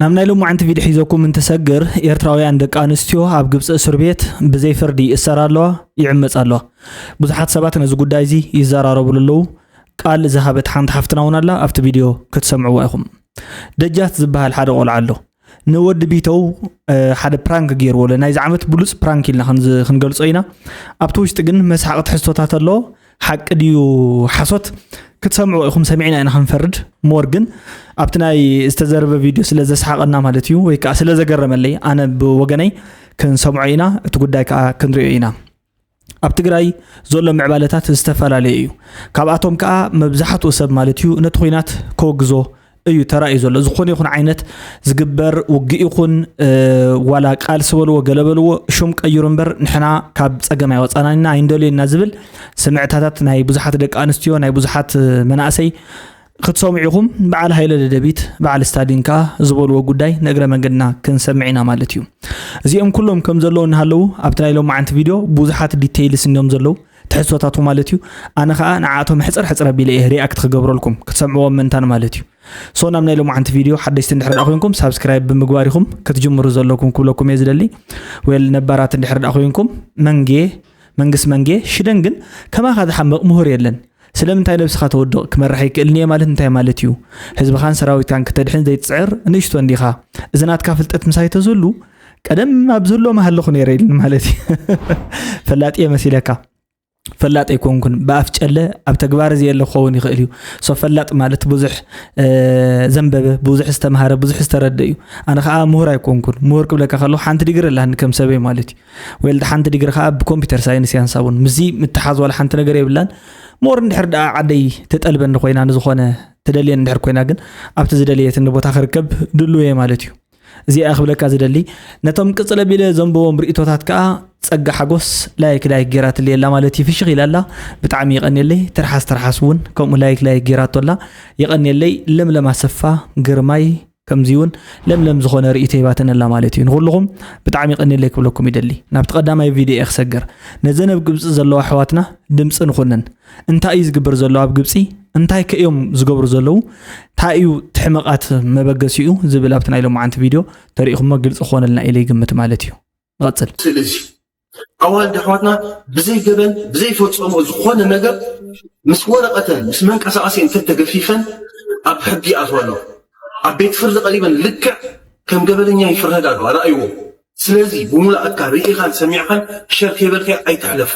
ናብ ናይ ሎማዓንቲ ቪድዮ ሒዘኩም እንትሰግር፣ ኤርትራውያን ደቂ ኣንስትዮ ኣብ ግብፂ እስር ቤት ብዘይ ፍርዲ ይእሰራ ኣለዋ፣ ይዕመፃ ኣለዋ። ብዙሓት ሰባት ነዚ ጉዳይ እዚ ይዘራረብሉ ኣለዉ። ቃል ዝሃበት ሓንቲ ሓፍትና እውን ኣላ፣ ኣብቲ ቪድዮ ክትሰምዕዋ ኢኹም። ደጃት ዝበሃል ሓደ ቆልዓ ኣሎ። ንወዲ ቢተው ሓደ ፕራንክ ገይርዎ ኣሎ። ናይዚ ዓመት ብሉፅ ፕራንክ ኢልና ክንገልጾ ኢና። ኣብቲ ውሽጢ ግን መስሓቂ ትሕዝቶታት ኣለዎ። ሓቂ ድዩ ሓሶት ክትሰምዑ ኢኹም፣ ሰሚዕና ኢና ክንፈርድ። ሞር ግን ኣብቲ ናይ ዝተዘረበ ቪድዮ ስለ ዘስሓቐና ማለት እዩ፣ ወይ ከዓ ስለ ዘገረመለይ ኣነ ብወገነይ ክንሰምዖ ኢና፣ እቲ ጉዳይ ከዓ ክንሪኦ ኢና። ኣብ ትግራይ ዘሎ ምዕባለታት ዝተፈላለየ እዩ። ካብኣቶም ከዓ መብዛሕትኡ ሰብ ማለት እዩ ነቲ ኹናት ከወግዞ እዩ ተራእዩ ዘሎ። ዝኾነ ይኹን ዓይነት ዝግበር ውግእ ይኹን ዋላ ቃልሲ በልዎ ገለ በልዎ፣ ሹም ቀይሩ እምበር ንሕና ካብ ፀገም ኣይወፃናን ኢና፣ ኣይንደልዮን ኢና ዝብል ስምዕታታት ናይ ብዙሓት ደቂ ኣንስትዮ፣ ናይ ብዙሓት መናእሰይ ክትሰምዑ ኢኹም። በዓል ሃይለ ደደቢት፣ በዓል ስታሊን ከዓ ዝበልዎ ጉዳይ ንእግረ መንገድና ክንሰምዕ ኢና ማለት እዩ። እዚኦም ኩሎም ከም ዘለዉ እናሃለዉ ኣብቲ ናይ ሎማዓንቲ ቪድዮ ብዙሓት ዲቴይልስ እንዮም ዘለዉ ትሕዝቶታቱ ማለት እዩ። ኣነ ከዓ ንዓኣቶም ሕፅር ሕፅር ኣቢለ እየ ሪኣክት ክገብረልኩም ክትሰምዕዎም ምእንታን ማለት እዩ። ሶ ናብ ናይ ሎማዓንቲ ቪድዮ ሓደሽቲ እንድሕር ደኣ ኮይንኩም ሳብስክራይብ ብምግባር ኢኹም ክትጅምሩ ዘለኩም ክብለኩም እየ ዝደሊ። ዌል ነባራት እንድሕር ደኣ ኮይንኩም መንጌ መንግስ መንጌ ሽደን ግን ከማኻ ዝሓምቕ ምሁር የለን። ስለምንታይ ነብስኻ ተወድቕ ክመርሕ ይክእልን እየ ማለት እንታይ ማለት እዩ? ህዝብኻን ሰራዊትካን ክተድሕን ዘይትፅዕር ንእሽቶ እንዲኻ። እዚ ናትካ ፍልጠት ምሳይ ተዝህሉ ቀደም ኣብ ዝህሎ ምሃለኹ ነይረ ኢልኒ ማለት እዩ። ፈላጥ እየ መሲለካ። ፈላጥ ኣይኮንኩን። ብኣፍ ጨለ ኣብ ተግባር ዘየለ ክኸውን ይኽእል እዩ። ሶ ፈላጥ ማለት ብዙሕ ዘንበበ፣ ብዙሕ ዝተምሃረ፣ ብዙሕ ዝተረደ እዩ። ኣነ ከዓ ምሁር ኣይኮንኩን። ምሁር ክብለካ ከለኹ ሓንቲ ዲግሪ ኣላኒ ከም ሰበይ ማለት እዩ። ወይ ሓንቲ ዲግሪ ከዓ ብኮምፒውተር ሳይንስ እያ ንሳውን። ምስዚ ምትሓዝ ዋላ ሓንቲ ነገር የብላን። ሞር እንድሕር ደኣ ዓደይ ትጠልበኒ ኮይና ንዝኾነ ትደልየን እንድሕር ኮይና ግን ኣብቲ ዝደለየትኒ ቦታ ክርከብ ድሉው እየ ማለት እዩ። እዚኣ ክብለካ ዝደሊ ነቶም ቅፅል ኣቢለ ዘንብቦም ርእቶታት ከዓ ፀጋ ሓጎስ ላይክ ላይክ ገይራትለይ ኣላ ማለት እዩ። ፍሽኽ ኢላ ኣላ። ብጣዕሚ የቐንየለይ። ትርሓስ ትርሓስ እውን ከምኡ ላይክ ላይክ ገይራቶ ኣላ። የቐንየለይ። ለምለም ኣሰፋ ግርማይ ከምዚ እውን ለምለም ዝኾነ ርእይቶ ሂባትን ኣላ ማለት እዩ። ንኹልኹም ብጣዕሚ የቐንየለይ ክብለኩም ይደሊ። ናብቲ ቀዳማይ ቪድዮ እየ ክሰግር። ነዘን ኣብ ግብፂ ዘለዋ ኣሕዋትና ድምፂ ንኹነን። እንታይ እዩ ዝግበር ዘሎ ኣብ ግብፂ? እንታይ ከ እዮም ዝገብሩ ዘለዉ? እንታይ እዩ እቲ ሕመቓት መበገሲኡ ዝብል ኣብቲ ናይ ሎማዓንቲ ቪድዮ ተሪኢኹሞ ግልፂ ክኾነልና ኢለ ይግምት ማለት እዩ። ንቐፅል። ስለዚ ኣዋልድ ኣሕዋትና ብዘይ ገበን ብዘይፈፀሞ ዝኾነ ነገር ምስ ወረቐተን ምስ መንቀሳቐሲአን እንተተገፊፈን ኣብ ሕጊ ይኣትዋ ኣለዋ። ኣብ ቤት ፍርዲ ቀሪበን ልክዕ ከም ገበነኛ ይፍረዳ ኣለዋ። ረኣይዎ። ስለዚ ብሙሉኣትካ ርኢኻን ሰሚዕኻን ሸር ከይበልካዮ ኣይትሕለፍ።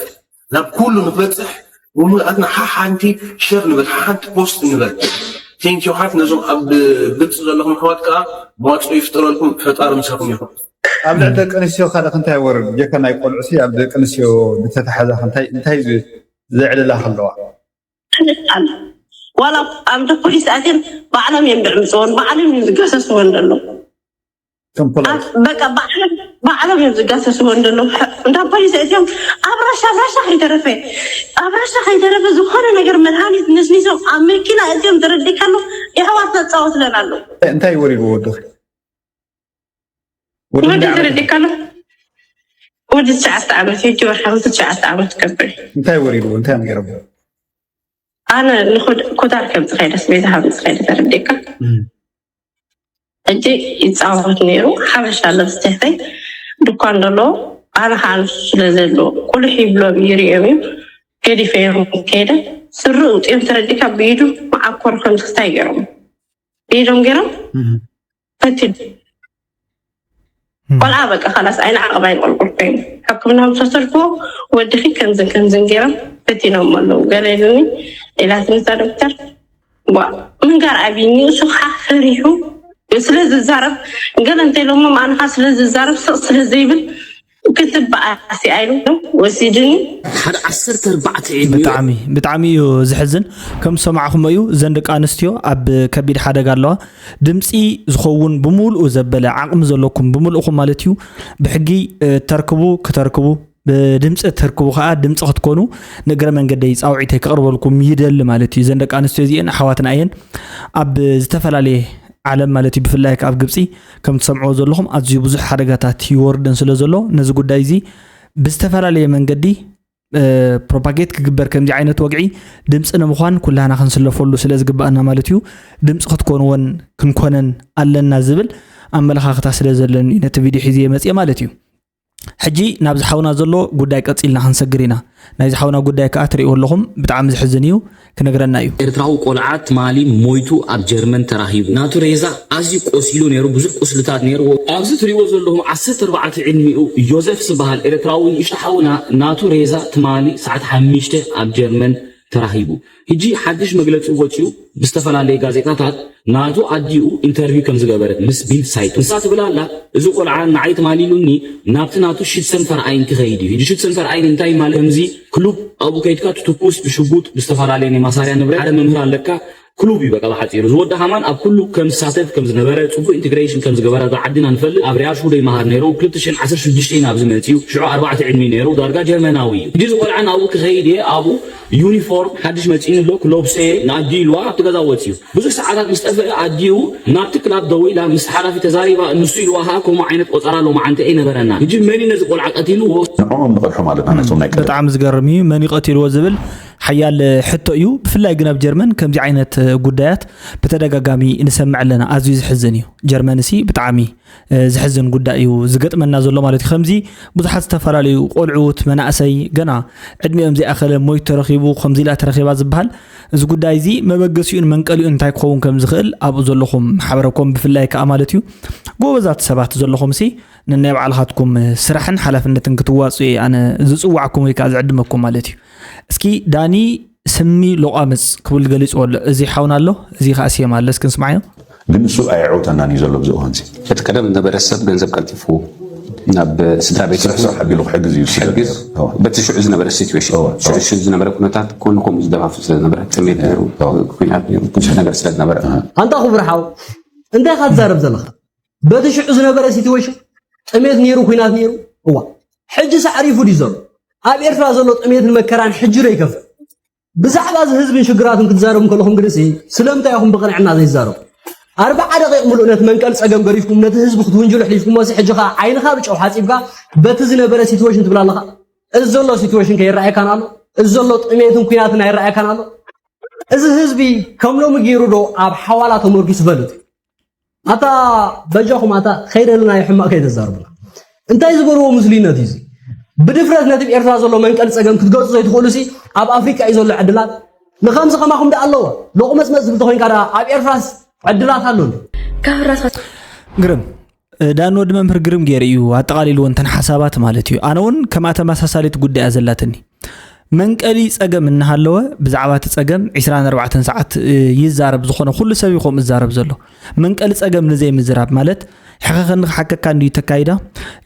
ናብ ኩሉ ንክበፅሕ ብሙሉኣትና ሓሓንቲ ሸር ንበል፣ ሓሓንቲ ፖስት ንበል። ቴንኪዩ ሓት ነዞም ኣብ ግብፂ ዘለኹም ኣሕዋት ከዓ መዋፅኦ ይፍጠረልኩም፣ ፈጣሪ ምሳኹም ይኹን። ኣብ ልዕሊ ደቂ ኣንስትዮ ካልእ ክንታይ ወርድ ጀካ ናይ ቆልዑ ሲ ኣብ ደቂ ኣንስትዮ ዝተተሓዛ ክንታይ እንታይ ዝ- ዘዕልላ ከለዋ ዋላ ኣብ ፖሊስ ኣትየን ባዕሎም እዮም ድዕምፅወን ባዕሎም እዮም ዝገሰስወን ዘሎ። ተንኮላት በቃ ባዕሎም ባዕሎም እዮም ዝጋሰስዎ እንደለዉ። እንዳ ፖሊስ እትዮም ኣብ ራሻ ኣብ ራሻ ከይተረፈ ኣብ ራሻ ከይተረፈ ዝኾነ ነገር መድሃኒት ነስኒሶም ኣብ መኪና እትዮም ተረዲካ ኣሎ። የሕዋት ተፃወትለን ኣለዉ። እንታይ ወሪድዎ ወድኺ? ወዲ ተረዲካ ኣሎ። ወዲ ትሽዓተ ዓመት እዩ። ወርሓዊ ትሽዓተ ዓመት ከብር። እንታይ ወሪድዎ? እንታይ ነገረዎ? ኣነ ንኹድ- ኩታር ከምፅ ከይደ ስቤዛ ከምፅ ከይደ ተረዲካ። ሕጂ ይፃወት ነይሩ ሓበሻ ኣሎ ብስተሕተይ ድኳን ዘሎ። ኣነ ከዓ ንሱ ስለ ዘሎ ቁልሕ ይብሎም ይርኦም እዩ። ገዲፈዮም ከይደ ስሩ ውፅኦም ተረዲካ ብኢዱ መዓኮር ከምዚ ክታይ ገይሮም ብኢዶም ገይሮም ፈትዩ ቆልዓ በቃ ካላስ ኣይን ዓቕባይ ቆልቁል ኮይኑ ሕክምና ምስ ወሰድክዎ ወድኺ ከምዝን ከምዝን ገይሮም ፈቲኖም ኣለዉ ገለ ኢሉኒ ኢላትኒ እዛ ዶክተር። ዋ ምንጋር ኣብይኒ እሱ ከዓ ፈሪሑ ስለ ዝዛረብ ገለ እንተኢሎሞ ማእንኻ ስለ ዝዛረብ ስቕ ስለ ዘይብል ክትበኣሲ ኣይሉ ወሲድኒ። ሓደ ዓሰርተ ኣርባዕተ ዕድሚኡ። ብጣዕሚ ብጣዕሚ እዩ ዝሕዝን። ከም ዝሰማዕኹሞ እዩ እዘን ደቂ ኣንስትዮ ኣብ ከቢድ ሓደጋ ኣለዋ። ድምፂ ዝኸውን ብምሉኡ ዘበለ ዓቕሚ ዘለኩም ብምልእኹም ማለት እዩ ብሕጊ ተርክቡ ክተርክቡ ብድምፂ ተርክቡ ከዓ ድምፂ ክትኮኑ ንእግረ መንገደይ ፃውዒተይ ክቕርበልኩም ይደሊ ማለት እዩ። እዘን ደቂ ኣንስትዮ እዚአን ኣሕዋትና እየን። ኣብ ዝተፈላለየ ዓለም ማለት እዩ ብፍላይ ኣብ ግብፂ ከም ትሰምዕዎ ዘለኹም ኣዝዩ ብዙሕ ሓደጋታት ይወርድን ስለ ዘሎ ነዚ ጉዳይ እዚ ብዝተፈላለየ መንገዲ ፕሮፓጌት ክግበር ከምዚ ዓይነት ወግዒ ድምፂ ንምዃን ኩላህና ክንስለፈሉ ስለ ዝግባኣና ማለት እዩ ድምፂ ክትኮንወን ክንኮነን ኣለና ዝብል ኣመለኻኽታ ስለ ዘለኒ እዩ ነቲ ቪድዮ ሒዘ መፅየ ማለት እዩ። ሕጂ ናብዚ ሓውና ዘሎ ጉዳይ ቀፂልና ክንሰግር ኢና። ናይዚ ሓውና ጉዳይ ከዓ ትርእይዎ ኣለኹም፣ ብጣዕሚ ዝሕዝን እዩ፣ ክነግረና እዩ። ኤርትራዊ ቆልዓ ትማሊ ሞይቱ ኣብ ጀርመን ተራኺቡ። ናቱ ሬዛ ኣዝዩ ቆሲሉ ነይሩ፣ ብዙሕ ቁስልታት ነይርዎ። ኣብዚ ትርእይዎ ዘለኹም ዓሰርተ ኣርባዕተ ዕድሚኡ ዮዘፍ ዝበሃል ኤርትራዊ ንእሽቶ ሓውና፣ ናቱ ሬዛ ትማሊ ሰዓት ሓሙሽተ ኣብ ጀርመን ተራኺቡ። ሕጂ ሓድሽ መግለጺ ወጺኡ ብዝተፈላለየ ጋዜጣታት ናቱ ኣዲኡ ኢንተርቪው ከም ዝገበረት ምስ ቢልድ ሳይት ንሳ ትብል ኣላ፣ እዚ ቆልዓ ንዓይ ትማሊ ኢሉኒ ናብቲ ናቱ ሽትሰን ፈርኣይን ክኸይድ እዩ። ሕጂ ሽትሰን ፈርኣይን እንታይ ማለት? ከምዚ ክሉብ ኣብኡ ከይድካ ትትኩስ ብሽጉጥ ብዝተፈላለየ ናይ ማሳርያ ንብረት ሓደ መምህር ኣለካ። ክሉብ እዩ በቃ ብሓፂሩ። ዝወዲ ሃማን ኣብ ኩሉ ከም ዝሳተፍ ከም ዝነበረ፣ ፅቡቅ ኢንቴግሬሽን ከም ዝገበረ እዛ ዓድና ንፈልጥ። ኣብ ሪያል ሽውደ ይመሃር ነይሩ። ክልተ ሽሕን ዓሰርተ ሽዱሽተ ናብ ዝመፅኡ ሽዑ ኣርባዕተ ዕድሚ ነይሩ። ዳርጋ ጀርመናዊ እዩ። ሕጂ እዚ ቆልዓ ናብኡ ክኸይድ እየ፣ ኣብኡ ዩኒፎርም ሓድሽ መፂኡ ኣሎ ክለብሶ እየ ንኣዲኡ ኢልዋ ኣብቲ ገዛ ወፂኡ። ብዙሕ ሰዓታት ምስ ጠፍአ ኣዲኡ ናብቲ ክላብ ደዊላ ምስ ሓላፊ ተዛሪባ፣ ንሱ ኢልዋ ከዓ ከምኡ ዓይነት ቆፀራ ሎማዓንቲ ኣይነበረናን። ሕጂ መን እዩ ነዚ ቆልዓ ቀቲልዎ? ንዕኦም ንቐድሖ ማለት ኢና፣ ነቶም ናይ ቀደም። ብጣዕሚ ዝገርም እዩ። መን እዩ ቀቲልዎ ዝብል ሓያል ሕቶ እዩ። ብፍላይ ግን ኣብ ጀርመን ከምዚ ዓይነት ጉዳያት ብተደጋጋሚ ንሰምዕ ኣለና። ኣዝዩ ዝሕዝን እዩ። ጀርመን ሲ ብጣዕሚ እ፣ ዘሕዝን ጉዳይ እዩ ዝገጥመና ዘሎ ማለት እዩ። ከምዚ ብዙሓት ዝተፈላለዩ ቆልዑት፣ መናእሰይ ገና ዕድሚኦም ዘይኣኸለ ሞይቱ ተረኺቡ፣ ከምዚ ኢላ ተረኺባ ዝበሃል፣ እዚ ጉዳይ እዚ መበገሲኡን መንቀሊኡን እንታይ ክኸውን ከም ዝኽእል ኣብኡ ዘለኹም ማሕበረኮም ብፍላይ ከኣ ማለት እዩ። ጎበዛት ሰባት ዘለኹም ሲ ነናይ ባዕልኻትኩም ስራሕን ሓላፍነትን ክትዋፅኡ እየ ኣነ ዝፅዋዕኩም ወይ ከኣ ዝዕድመኩም ማለት እዩ። እስኪ ዳኒ ስሚ ሎቓምጽ ክብል ገሊጽዎ ኣሎ። እዚ ሓውና ኣሎ፣ እዚ ከኣ ስየም ኣሎ። እስኪ ንስማዓዮ። ግን ንሱ ኣየዕውተናን እዩ ዘሎ ኣብዚ እዋን እዚ። እቲ ቀደም ዝነበረ ሰብ ገንዘብ ቀልጢፉ ናብ ስድራ ቤት ስራሕ ስራሕ ኣቢሉ ክሕግዝ እዩ ዝስደድ በቲ ሽዑ ዝነበረ ሲትዌሽን፣ ሽዑ ዝነበረ ኩነታት ኮኑ ከምኡ ዝደፋፍእ ስለ ዝነበረ፣ ጥሜት ነይሩ፣ ኩናት ነይሩ፣ ብዙሕ ነገር ስለ ዝነበረ። ኣንታ ክቡር ሓው፣ እንታይ ኢኻ ትዛረብ ዘለኻ? በቲ ሽዑ ዝነበረ ሲትዌሽን ጥሜት ነይሩ፣ ኩናት ነይሩ። እዋ፣ ሕጂ ሳዕሪፉ ድዩ ዘሎ? ኣብ ኤርትራ ዘሎ ጥሜትን መከራን ሕጂ ዶ ይከፍእ? ብዛዕባ እዚ ህዝብን ሽግራትን ክትዛረቡ ከለኹም ግንሲ ስለምንታይ ኢኹም ብቕንዕና ዘይዛረቡ? ኣርብዓ ደቂቕ ሙሉእ ነቲ መንቀል ጸገም ገዲፍኩም ነቲ ህዝቢ ክትውንጅሉ ኣሕሊፍኩሞ ሲ ሕጂ ኸኣ ዓይንኻ ብጨው ሓጺብካ በቲ ዝነበረ ሲትዌሽን ትብል ኣለኻ። እዚ ዘሎ ሲትዌሽን ከይረኣየካን ኣሎ? እዚ ዘሎ ጥሜትን ኩናትን ኣይረኣየካን ኣሎ? እዚ ህዝቢ ከም ሎሚ ገይሩ ዶ ኣብ ሓዋላ ተመርኪሱ ይፈልጥ? ኣታ በጃኹም ኣታ ከይደለናዮ ሕማቕ ከይተዛርቡና። እንታይ ዝበልዎ ምስሉይነት እዩ እዚ? ብድፍረት ነቲ ኣብ ኤርትራ ዘሎ መንቀሊ ጸገም ክትገልጹ ዘይትኽእሉ ሲ ኣብ ኣፍሪቃ እዩ ዘሎ ዕድላት። ንኸምዚ ከማኹም ደኣ ኣለዎ። ሎቕመጽመጽ ትብል ተኾይንካ ደኣ ኣብ ኤርትራስ ዕድላት ኣሎ እንዴ? ካብ ራስኻ ግርም፣ እ፣ ዳን ወዲ መምህር ግርም ገይሩ እዩ ኣጠቓሊልዎ እንተን ሓሳባት ማለት እዩ። ኣነ እውን ከምኣ ተመሳሳሊት ጉዳይ እያ ዘላትኒ። መንቀሊ ጸገም እናሃለወ ብዛዕባ እቲ ጸገም ዒስራን ኣርባዕተን ሰዓት፣ እ፣ ይዛረብ ዝኾነ ኩሉ ሰብ እዩ ከምኡ ዝዛረብ ዘሎ። መንቀሊ ጸገም ንዘይምዝራብ ማለት ሕኸኸኒ ክሓከካ እንድዩ ተካይዳ፣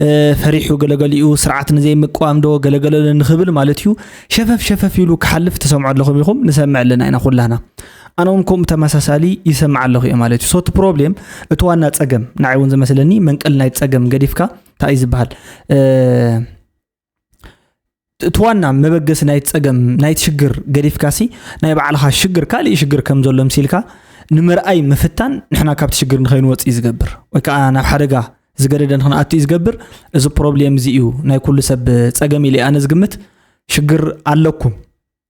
እ፣ ፈሪሑ ገለገሊኡ ስርዓት ንዘይምቅዋም ዶ ገለገለ ንኽብል ማለት እዩ። ሸፈፍ ሸፈፍ ኢሉ ክሓልፍ ትሰምዑ ኣለኹም ኢኹም፣ ንሰምዕ ኣለና ኢና ኩላህና። ኣነ እውን ከምኡ ተመሳሳሊ ይሰምዕ ኣለኹ እየ ማለት እዩ። So እቲ ፕሮብሌም፣ እቲ ዋና ጸገም፣ ንዓይ እውን ዝመስለኒ መንቀሊ ናይ ጸገም ገዲፍካ እንታይ እዩ ዝበሃል? እ፣ እቲ ዋና መበገሲ ናይቲ ጸገም፣ ናይቲ ሽግር ገዲፍካሲ፣ ናይ ባዕልኻ ሽግር፣ ካልእ ሽግር ከም ዘሎ ምሲልካ ንምርኣይ ምፍታን፣ ንሕና ካብቲ ሽግር ንኸይንወጽእ እዩ ዝገብር። ወይ ከኣ ናብ ሓደጋ ዝገደደ ንኽንኣቱ እዩ ዝገብር። እዚ ፕሮብሌም እዚ እዩ ናይ ኩሉ ሰብ ጸገም ኢለ ኣነ ዝግምት። ሽግር ኣለኩም።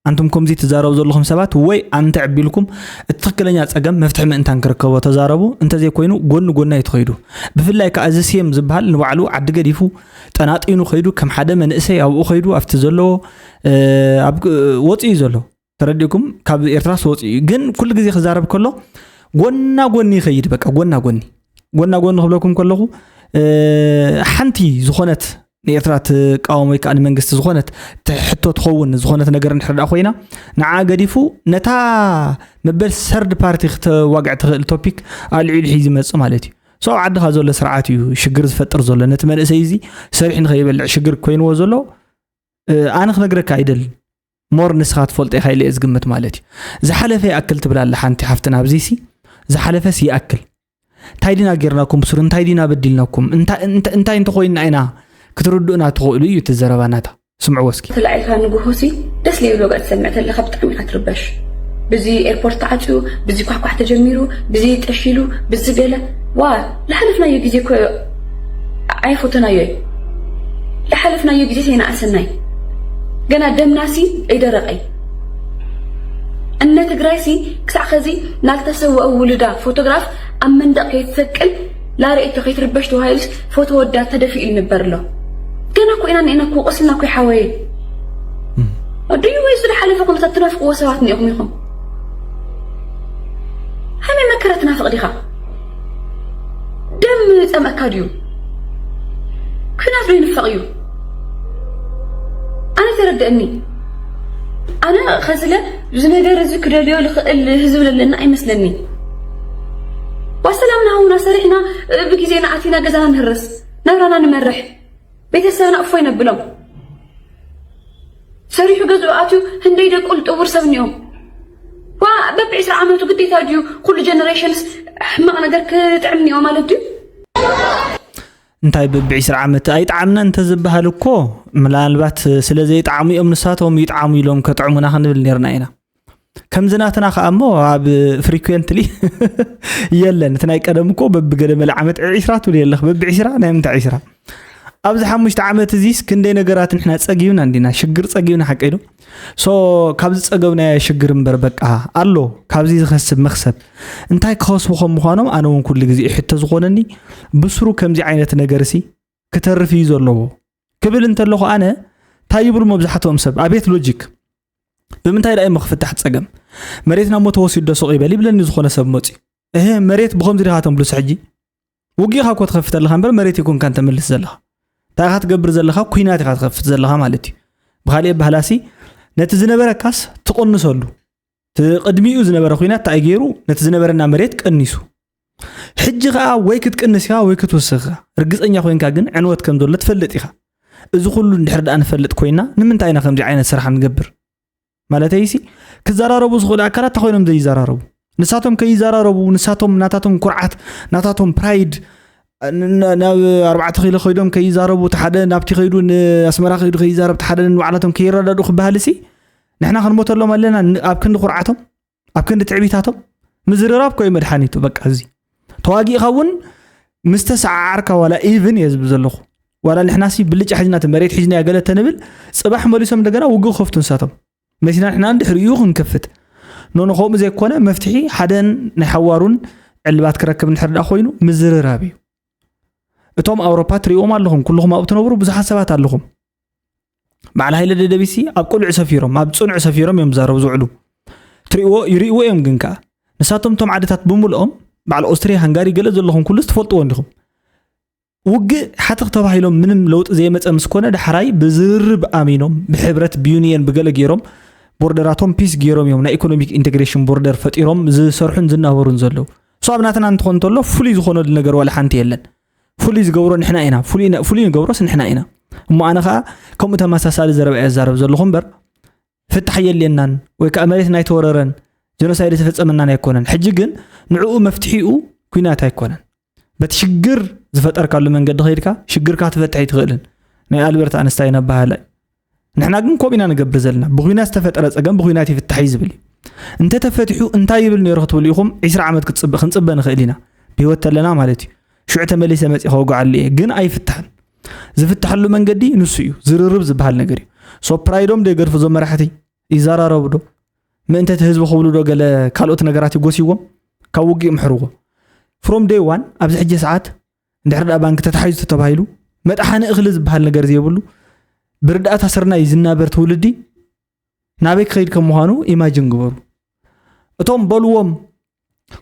ኣንቱም ከምዚ ትዛረቡ ዘለኹም ሰባት ወይ ኣንተ ዕቢልኩም እቲ ትኽክለኛ ጸገም መፍትሒ ምእንታን ክርከቦ ተዛረቡ። እንተዘይኮይኑ ጎኒ ጎኒ ኣይትኸይዱ። ብፍላይ ከኣ እዚ ሴም ዝበሃል ንባዕሉ ዓዲ ገዲፉ ጠናጢኑ ኸይዱ ከም ሓደ መንእሰይ ኣብኡ ኸይዱ ኣብቲ ዘለዎ፣ እ፣ ኣብ፣ ወጺኡ ዘሎ። ተረዲእኩም? ካብ ኤርትራስ ወጺኡ እዩ። ግን ኩሉ ግዜ ክዛረብ ከሎ ጎና ጎኒ ይኸይድ። በቃ ጎና ጎኒ። ጎና ጎኒ ክብለኩም ከለኹ፣ እ፣ ሓንቲ ዝኾነት ንኤርትራ ትቃወም ወይ ከኣ ንመንግስቲ ዝኾነት ትሕቶ ትኸውን ዝኾነት ነገር እንድሕር ደኣ ኮይና፣ ንዓ ገዲፉ ነታ መበል ሰርድ ፓርቲ ክተዋግዕ ትኽእል ቶፒክ ኣልዒሉ ሒዙ ይመጽእ ማለት እዩ። So ኣብ ዓድኻ ዘሎ ስርዓት እዩ ሽግር ዝፈጥር ዘሎ። ነቲ መንእሰይ እዚ ሰሪሑ ንኸይበልዕ ሽግር ኮይንዎ ዘሎ፣ እ፣ ኣነ ክነግረካ ኣይደልን። ሞር ንስኻ ትፈልጦ ኢኻ ኢለ እየ ዝግምት ማለት እዩ። ዝሓለፈ ይኣክል ትብል ኣላ ሓንቲ ሓፍትና ኣብዚሲ፣ ዝሓለፈስ ይኣክል። እንታይ ዲና ጌርናኩም ብሱር? እንታይ ዲና በዲልናኩም? እንታ-፣ እንታ-፣ እንታይ እንተኾይንና ኢና ክትርድኡና ትኽእሉ እዩ እቲ ዘረባ ናታ። ስምዕዎ እስኪ። ተላዒልካ ንግሆሲ ደስ ዘይብሎ ገጽ ትሰምዕ ተለኻ ብጣዕሚ ኢኻ ትርበሽ። ብዚ ኤርፖርት ተዓጽዩ፣ ብዚ ኳሕኳሕ ተጀሚሩ፣ ብዚ ጠሺሉ፣ ብዚ ገለ። ዋ፣ ዝሓለፍናዮ ግዜ እኮ ኣይፈተናዮ እዩ። ዝሓለፍናዮ ግዜ ኣይነኣሰናይ። ገና ደምናሲ ኣይደረቐይ። እነ ትግራይሲ ክሳዕ ኸዚ ናልተሰወአ ውሉዳ ፎቶግራፍ ኣብ መንደቕ ከይትሰቅል ላርእቶ ከይትርበሽ ተባሂሉስ ፎቶ ወዳ ተደፊኡ ይንበር ኣሎ። ገና እኮ ኢና እኒአና እኮ፣ ቆሲልና እኮ ይሓወየ። ድዩ ወይስ ዝሓለፈ ኩነታት ትናፍቅዎ ሰባት እኒኦኹም ኢኹም? ሃመይ መከራ ትናፍቕ ዲኻ? ደም ጸምእካ ድዩ? ኩናት ዶ ይንፈቕ እዩ? ኣነ ተረድእኒ። ኣነ ኸስለ እዚ ነገር እዚ ክደልዮ ልኽእል ህዝቢ ለለና ኣይመስለኒ። ዋሰላምና ሃውና ሰሪሕና ብግዜና ኣቲና ገዛና ንህርስ፣ ናብራና ንመርሕ፣ ቤተሰብና እፎይ ነብሎም። ሰሪሑ ገዝኡ ኣትዩ ህንደይ ደቁ ልጥውር ሰብ እኒኦም። ዋ በብ ዕስራ ዓመቱ ግዴታ ድዩ ኩሉ ጀነሬሽንስ ሕማቕ ነገር ክጥዕም እኒኦ ማለት ድዩ? እንታይ ብብ ዕስራ ዓመት ኣይጠዓምና እንተ ዝበሃል እኮ ምናልባት ስለ ዘይጠዓሙ እዮም ንሳቶም ይጠዓሙ ኢሎም ከጥዕሙና ክንብል ነርና ኢና። ከምዚ ናትና ከዓ እሞ ኣብ ፍሪኩንትሊ የለን። እቲ ናይ ቀደም እኮ በብገለ መለ ዓመት ዕስራ ትብል የለኽ። በብ ዕስራ ናይ ምንታይ ዕስራ? ኣብዚ ሓሙሽተ ዓመት እዚስ ክንደይ ነገራት ንሕና ጸጊብና እንዲና፣ ሽግር ጸጊብና ሓቀይ ዶ? ሶ ካብዚ ጸገብናዮ ሽግር እምበር በቃ ኣሎ ካብዚ ዝኸስብ መኽሰብ እንታይ ክኸስቡ ከም ምዃኖም ኣነ እውን ኩሉ ግዜ ሕቶ ዝኾነኒ ብስሩ ከምዚ ዓይነት ነገር ሲ ክተርፍ እዩ ዘለዎ ክብል እንተለኹ ኣነ እንታይ ይብሉ መብዛሕትኦም ሰብ ኣቤት ሎጂክ ብምንታይ ደኣ እሞ ክፍታሕ ጸገም መሬትና እሞ ተወሲዱ ዶ ሱቕ ይበል ይብለኒ ዝኾነ ሰብ መፅዩ እህ መሬት ብኸምዚ ዲኻ ተምልሶ ሕጂ ውግእኻ እኮ ትኸፍት ኣለኻ እምበር መሬት ይኮንካን ተምልስ ዘለኻ እንታይ ኢኻ ትገብር ዘለኻ ኩናት ኢኻ ትኸፍት ዘለኻ ማለት እዩ ብኻሊእ ኣባህላሲ ነቲ ዝነበረካስ ትቕንሰሉ እቲ ቅድሚኡ ዝነበረ ኩናት እንታይ ገይሩ ነቲ ዝነበረና መሬት ቀኒሱ ሕጂ ኸዓ ወይ ክትቅንስ ኢኻ ወይ ክትውስኽ ኢኻ ርግፀኛ ኮይንካ ግን ዕንወት ከም ዘሎ ትፈልጥ ኢኻ እዚ ኩሉ እንድሕር ደኣ ንፈልጥ ኮይና ንምንታይ ኢና ከምዚ ዓይነት ስራሕ ንገብር ማለተይሲ ክዘራረቡ ዝኽእሉ ኣካላት እንታይ ኮይኖም ዘይዘራረቡ ንሳቶም ከይዘራረቡ ንሳቶም ናታቶም ኩርዓት ናታቶም ፕራይድ ናብ ኣርባዕተ ኪሎ ከይዶም ከይዛረቡ እቲ ሓደ ናብቲ ከይዱ ንኣስመራ ከይዱ ከይዛረብ እቲ ሓደ ንባዕላቶም ከይረዳድኡ ክበሃል ሲ ንሕና ክንሞተሎም ኣለና ኣብ ክንዲ ኩርዓቶም ኣብ ክንዲ ትዕቢታቶም ምዝርራብ ኮይ መድሓኒቱ በቃ እዚ ተዋጊእኻ እውን ምስ ተሰዓዓርካ ዋላ ኢቭን እየ ዝብል ዘለኹ ዋላ ንሕናሲ ብልጫ ሒዝና እቲ መሬት ሒዝና ገለ ተንብል ፅባሕ መሊሶም እንደገና ውግእ ከፍቱ ንሳቶም መሲና ንሕና እንድሕር እዩ ክንከፍት ኖኖ ከምኡ ዘይኮነ መፍትሒ ሓደን ናይ ሓዋሩን ዕልባት ክረክብ እንድሕር ደኣ ኮይኑ ምዝርራብ እዩ እቶም ኣውሮፓ ትሪእዎም ኣለኹም ኩልኹም ኣብኡ ትነብሩ ብዙሓት ሰባት ኣለኹም በዓል ሃይለ ደደቢሲ ኣብ ቅሉዕ ሰፊሮም ኣብ ፅኑዕ ሰፊሮም እዮም ዛረቡ ዝውዕሉ ትሪእዎ ይሪእዎ እዮም ግን ከዓ ንሳቶም እቶም ዓድታት ብምልኦም በዓል ኦስትሪያ ሃንጋሪ ገለ ዘለኹም ኩሉስ ትፈልጥዎ እንዲኹም ውግእ ሓትኽ ተባሂሎም ምንም ለውጢ ዘየመፀ ምስ ኮነ ዳሕራይ ብዝርርብ ኣሚኖም ብሕብረት ብዩኒየን ብገለ ገይሮም ቦርደራቶም ፒስ ገይሮም እዮም ናይ ኢኮኖሚክ ኢንቴግሬሽን ቦርደር ፈጢሮም ዝሰርሑን ዝናበሩን ዘለዉ እሱ ኣብ ናትና እንትኾን እንተሎ ፍሉይ ዝኾነሉ ነገር ዋላ ሓንቲ የለን ፍሉይ ዝገብሮ ንሕና ኢና ፍሉይ ንገብሮስ ንሕና ኢና እሞ ኣነ ከዓ ከምኡ ተመሳሳሊ ዘረባ እየ ዛረብ ዘለኹ እምበር ፍታሕ የልየናን ወይ ከዓ መሬት ናይ ተወረረን ጀኖሳይድ ዝተፈፀመናን ኣይኮነን ሕጂ ግን ንዕኡ መፍትሒኡ ኩናት ኣይኮነን በቲ ሽግር ዝፈጠርካሉ መንገዲ ከይድካ ሽግርካ ትፈትሕ ኣይትኽእልን ናይ ኣልበርት ኣንስታይን ኣባህላ እዩ ንሕና ግን ከምኡ ኢና ንገብር ዘለና ብኩናት ዝተፈጠረ ፀገም ብኩናት ይፍታሕ እዩ ዝብል እዩ እንተተፈቲሑ እንታይ ይብል ነይሩ ክትብሉ ኢኹም ዒስራ ዓመት ክንፅበ ንኽእል ኢና ብህይወት ተለና ማለት እዩ ሽዑ ተመሊሰ መፂ ከወግዓሉ እየ ግን ኣይፍታሕን ዝፍታሐሉ መንገዲ ንሱ እዩ ዝርርብ ዝበሃል ነገር እዩ ሶ ፕራይዶም ዶ ይገድፉ ዞም መራሕቲ ይዘራረቡ ዶ ምእንተ እቲ ህዝቢ ክብሉ ዶ ገለ ካልኦት ነገራት ይጎስይዎም ካብ ውግእ ምሕርዎ from day one ኣብዚ ሕጂ ሰዓት እንድሕር ደኣ ባንክ ተታሒዙ ተተባሂሉ መጥሓኒ እኽሊ ዝበሃል ነገር ዘይብሉ ብርዳእታ ስርናይ ዝናበር ትውልዲ ናበይ ክኸይድ ከም ምዃኑ ኢማጅን ግበሩ እቶም በልዎም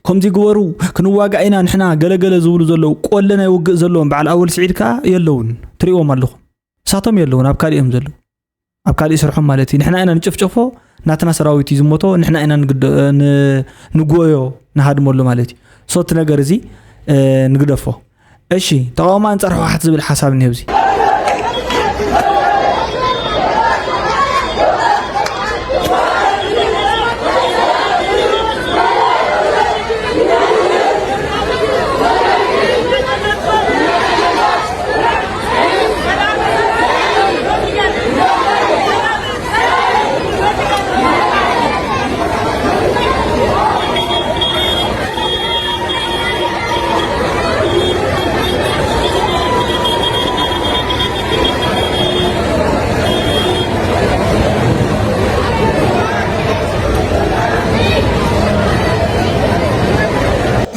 ከምዚ ግበሩ ክንዋጋእ ኢና ንሕና ገለገለ ዝብሉ ዘለዉ ቆለ ናይ ውግእ ዘለዎም በዓል ኣወል ስዒድ ከዓ የለውን ትሪእዎም ኣለኹም ንሳቶም የለውን ኣብ ካሊእ እዮም ዘለዉ ኣብ ካሊእ ስርሖም ማለት እዩ ንሕና ኢና ንጭፍጨፎ ናትና ሰራዊት እዩ ዝሞቶ ንሕና ኢና ንጉኦዮ ንሃድመሉ ማለት እዩ ሶ እቲ ነገር እዚ ንግደፎ እሺ ተቃውሞ ኣንጻር ህወሓት ዝብል ሓሳብ እኒሀ ኣብዚ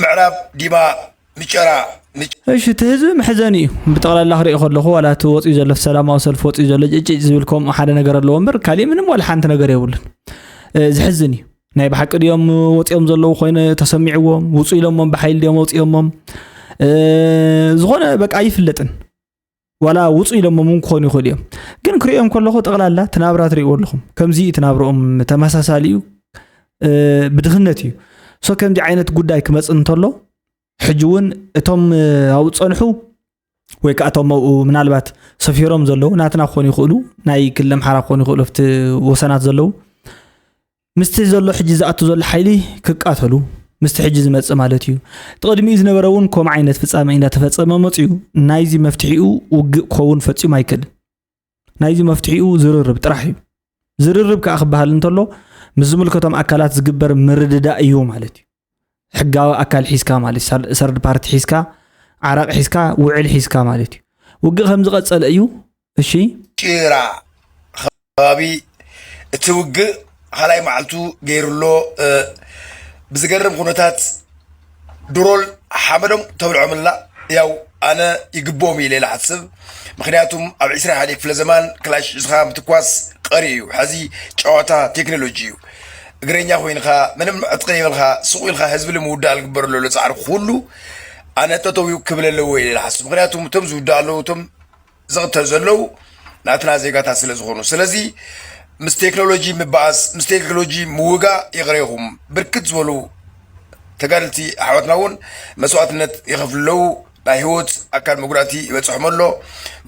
ምዕራብ ዲማ ምጨራ እሺ፣ እቲ ህዝቢ መሕዘኒ እዩ። ብጠቕላላ ክሪኦ ከለኹ፣ ዋላ እቲ ወፂኡ ዘሎ፣ ሰላማዊ ሰልፊ ወፂኡ ዘሎ ጭጭጭ ዝብል ከምኡ ሓደ ነገር ኣለዎ እምበር፣ ካሊእ ምንም ዋላ ሓንቲ ነገር የብሉን። እ፣ ዝሕዝን እዩ። ናይ ብሓቂ ድዮም ወፂኦም ዘለዉ ኮይኑ ተሰሚዕዎም? ውፁ ኢሎሞም? ብሓይሊ ድዮም ወፂኦሞም? እ፣ ዝኾነ በቃ ኣይፍለጥን። ዋላ ውፁ ኢሎሞም እውን ክኾኑ ይኽእሉ እዮም። ግን ክሪኦም ከለኹ፣ ጠቕላላ እቲ ናብራ ትሪእዎ ኣለኹም። ከምዚ እዩ እቲ ናብርኦም፣ ተመሳሳሊ እዩ። እ፣ ብድኽነት እዩ። ሶ ከምዚ ዓይነት ጉዳይ ክመፅእ እንተሎ፣ ሕጂ እውን እቶም፣ እ፣ ኣብኡ ዝፀንሑ ወይ ከዓ እቶም ኣብኡ ምናልባት ሰፊሮም ዘለዉ ናትና ክኾኑ ይኽእሉ፣ ናይ ክልል ኣምሓራ ክኾኑ ይኽእሉ፣ ኣብቲ ወሰናት ዘለዉ፣ ምስቲ ዘሎ ሕጂ ዝኣቱ ዘሎ ሓይሊ ክቃተሉ፣ ምስቲ ሕጂ ዝመጽእ ማለት እዩ። እቲ ቅድሚኡ ዝነበረ እውን ከምኡ ዓይነት ፍጻመ እንዳተፈጸመ መጽዩ፣ ናይዚ መፍትሒኡ ውግእ ክኸውን ፈጺሙ ኣይክእልን። ናይዚ መፍትሒኡ ዝርርብ ጥራሕ እዩ። ዝርርብ ከኣ ክበሃል እንተሎ፣ ምስ ዝምልከቶም ኣካላት ዝግበር ምርድዳእ እዩ ማለት እዩ። ሕጋዊ ኣካል ሒዝካ ማለት እዩ። ሰር-፣ ሰርድ ፓርቲ ሒዝካ፣ ዓራቂ ሒዝካ፣ ውዕል ሒዝካ ማለት እዩ። ውግእ ከም ዝቐጸለ እዩ። እሺ። ጭራ ከባቢ እቲ ውግእ ካልኣይ መዓልቱ ገይሩ ኣሎ። እ፣ ብዝገርም ኩነታት ድሮን ሓመዶም ተብልዖምላ። ያው ኣነ ይግብኦም ኢለ ኢለ ሓስብ። ምኽንያቱም ኣብ ዕስራ ሓደ ክፍለ ዘማን ክላሽ ሒዝኻ ምትኳስ ቀሪ እዩ። ሕዚ ጨዋታ ቴክኖሎጂ እዩ። እግረኛ ኮይንካ ምንም ዕጥቂ የብልካ፣ ስቕ ኢልካ ህዝቢ ንምውዳእ ዝግበር ዘሎ ጻዕሪ ኩሉ ኣነ ጠጠው ክብል ኣለዎ ኢለ ኢለ ሓስብ። ምኽንያቱም እቶም ዝውዳእ ኣለዉ፣ እቶም ዝቕተሉ ዘለዉ ናትና ዜጋታት ስለ ዝኾኑ። ስለዚ ምስ ቴክኖሎጂ ምበኣስ፣ ምስ ቴክኖሎጂ ምውጋእ ይቕሬኹም። ብርክት ዝበሉ ተጋደልቲ ኣሕዋትና እውን መስዋእትነት ይኸፍሉ ኣለዉ። ናይ ህይወት ኣካል መጉዳእቲ ይበጽሖም ኣሎ።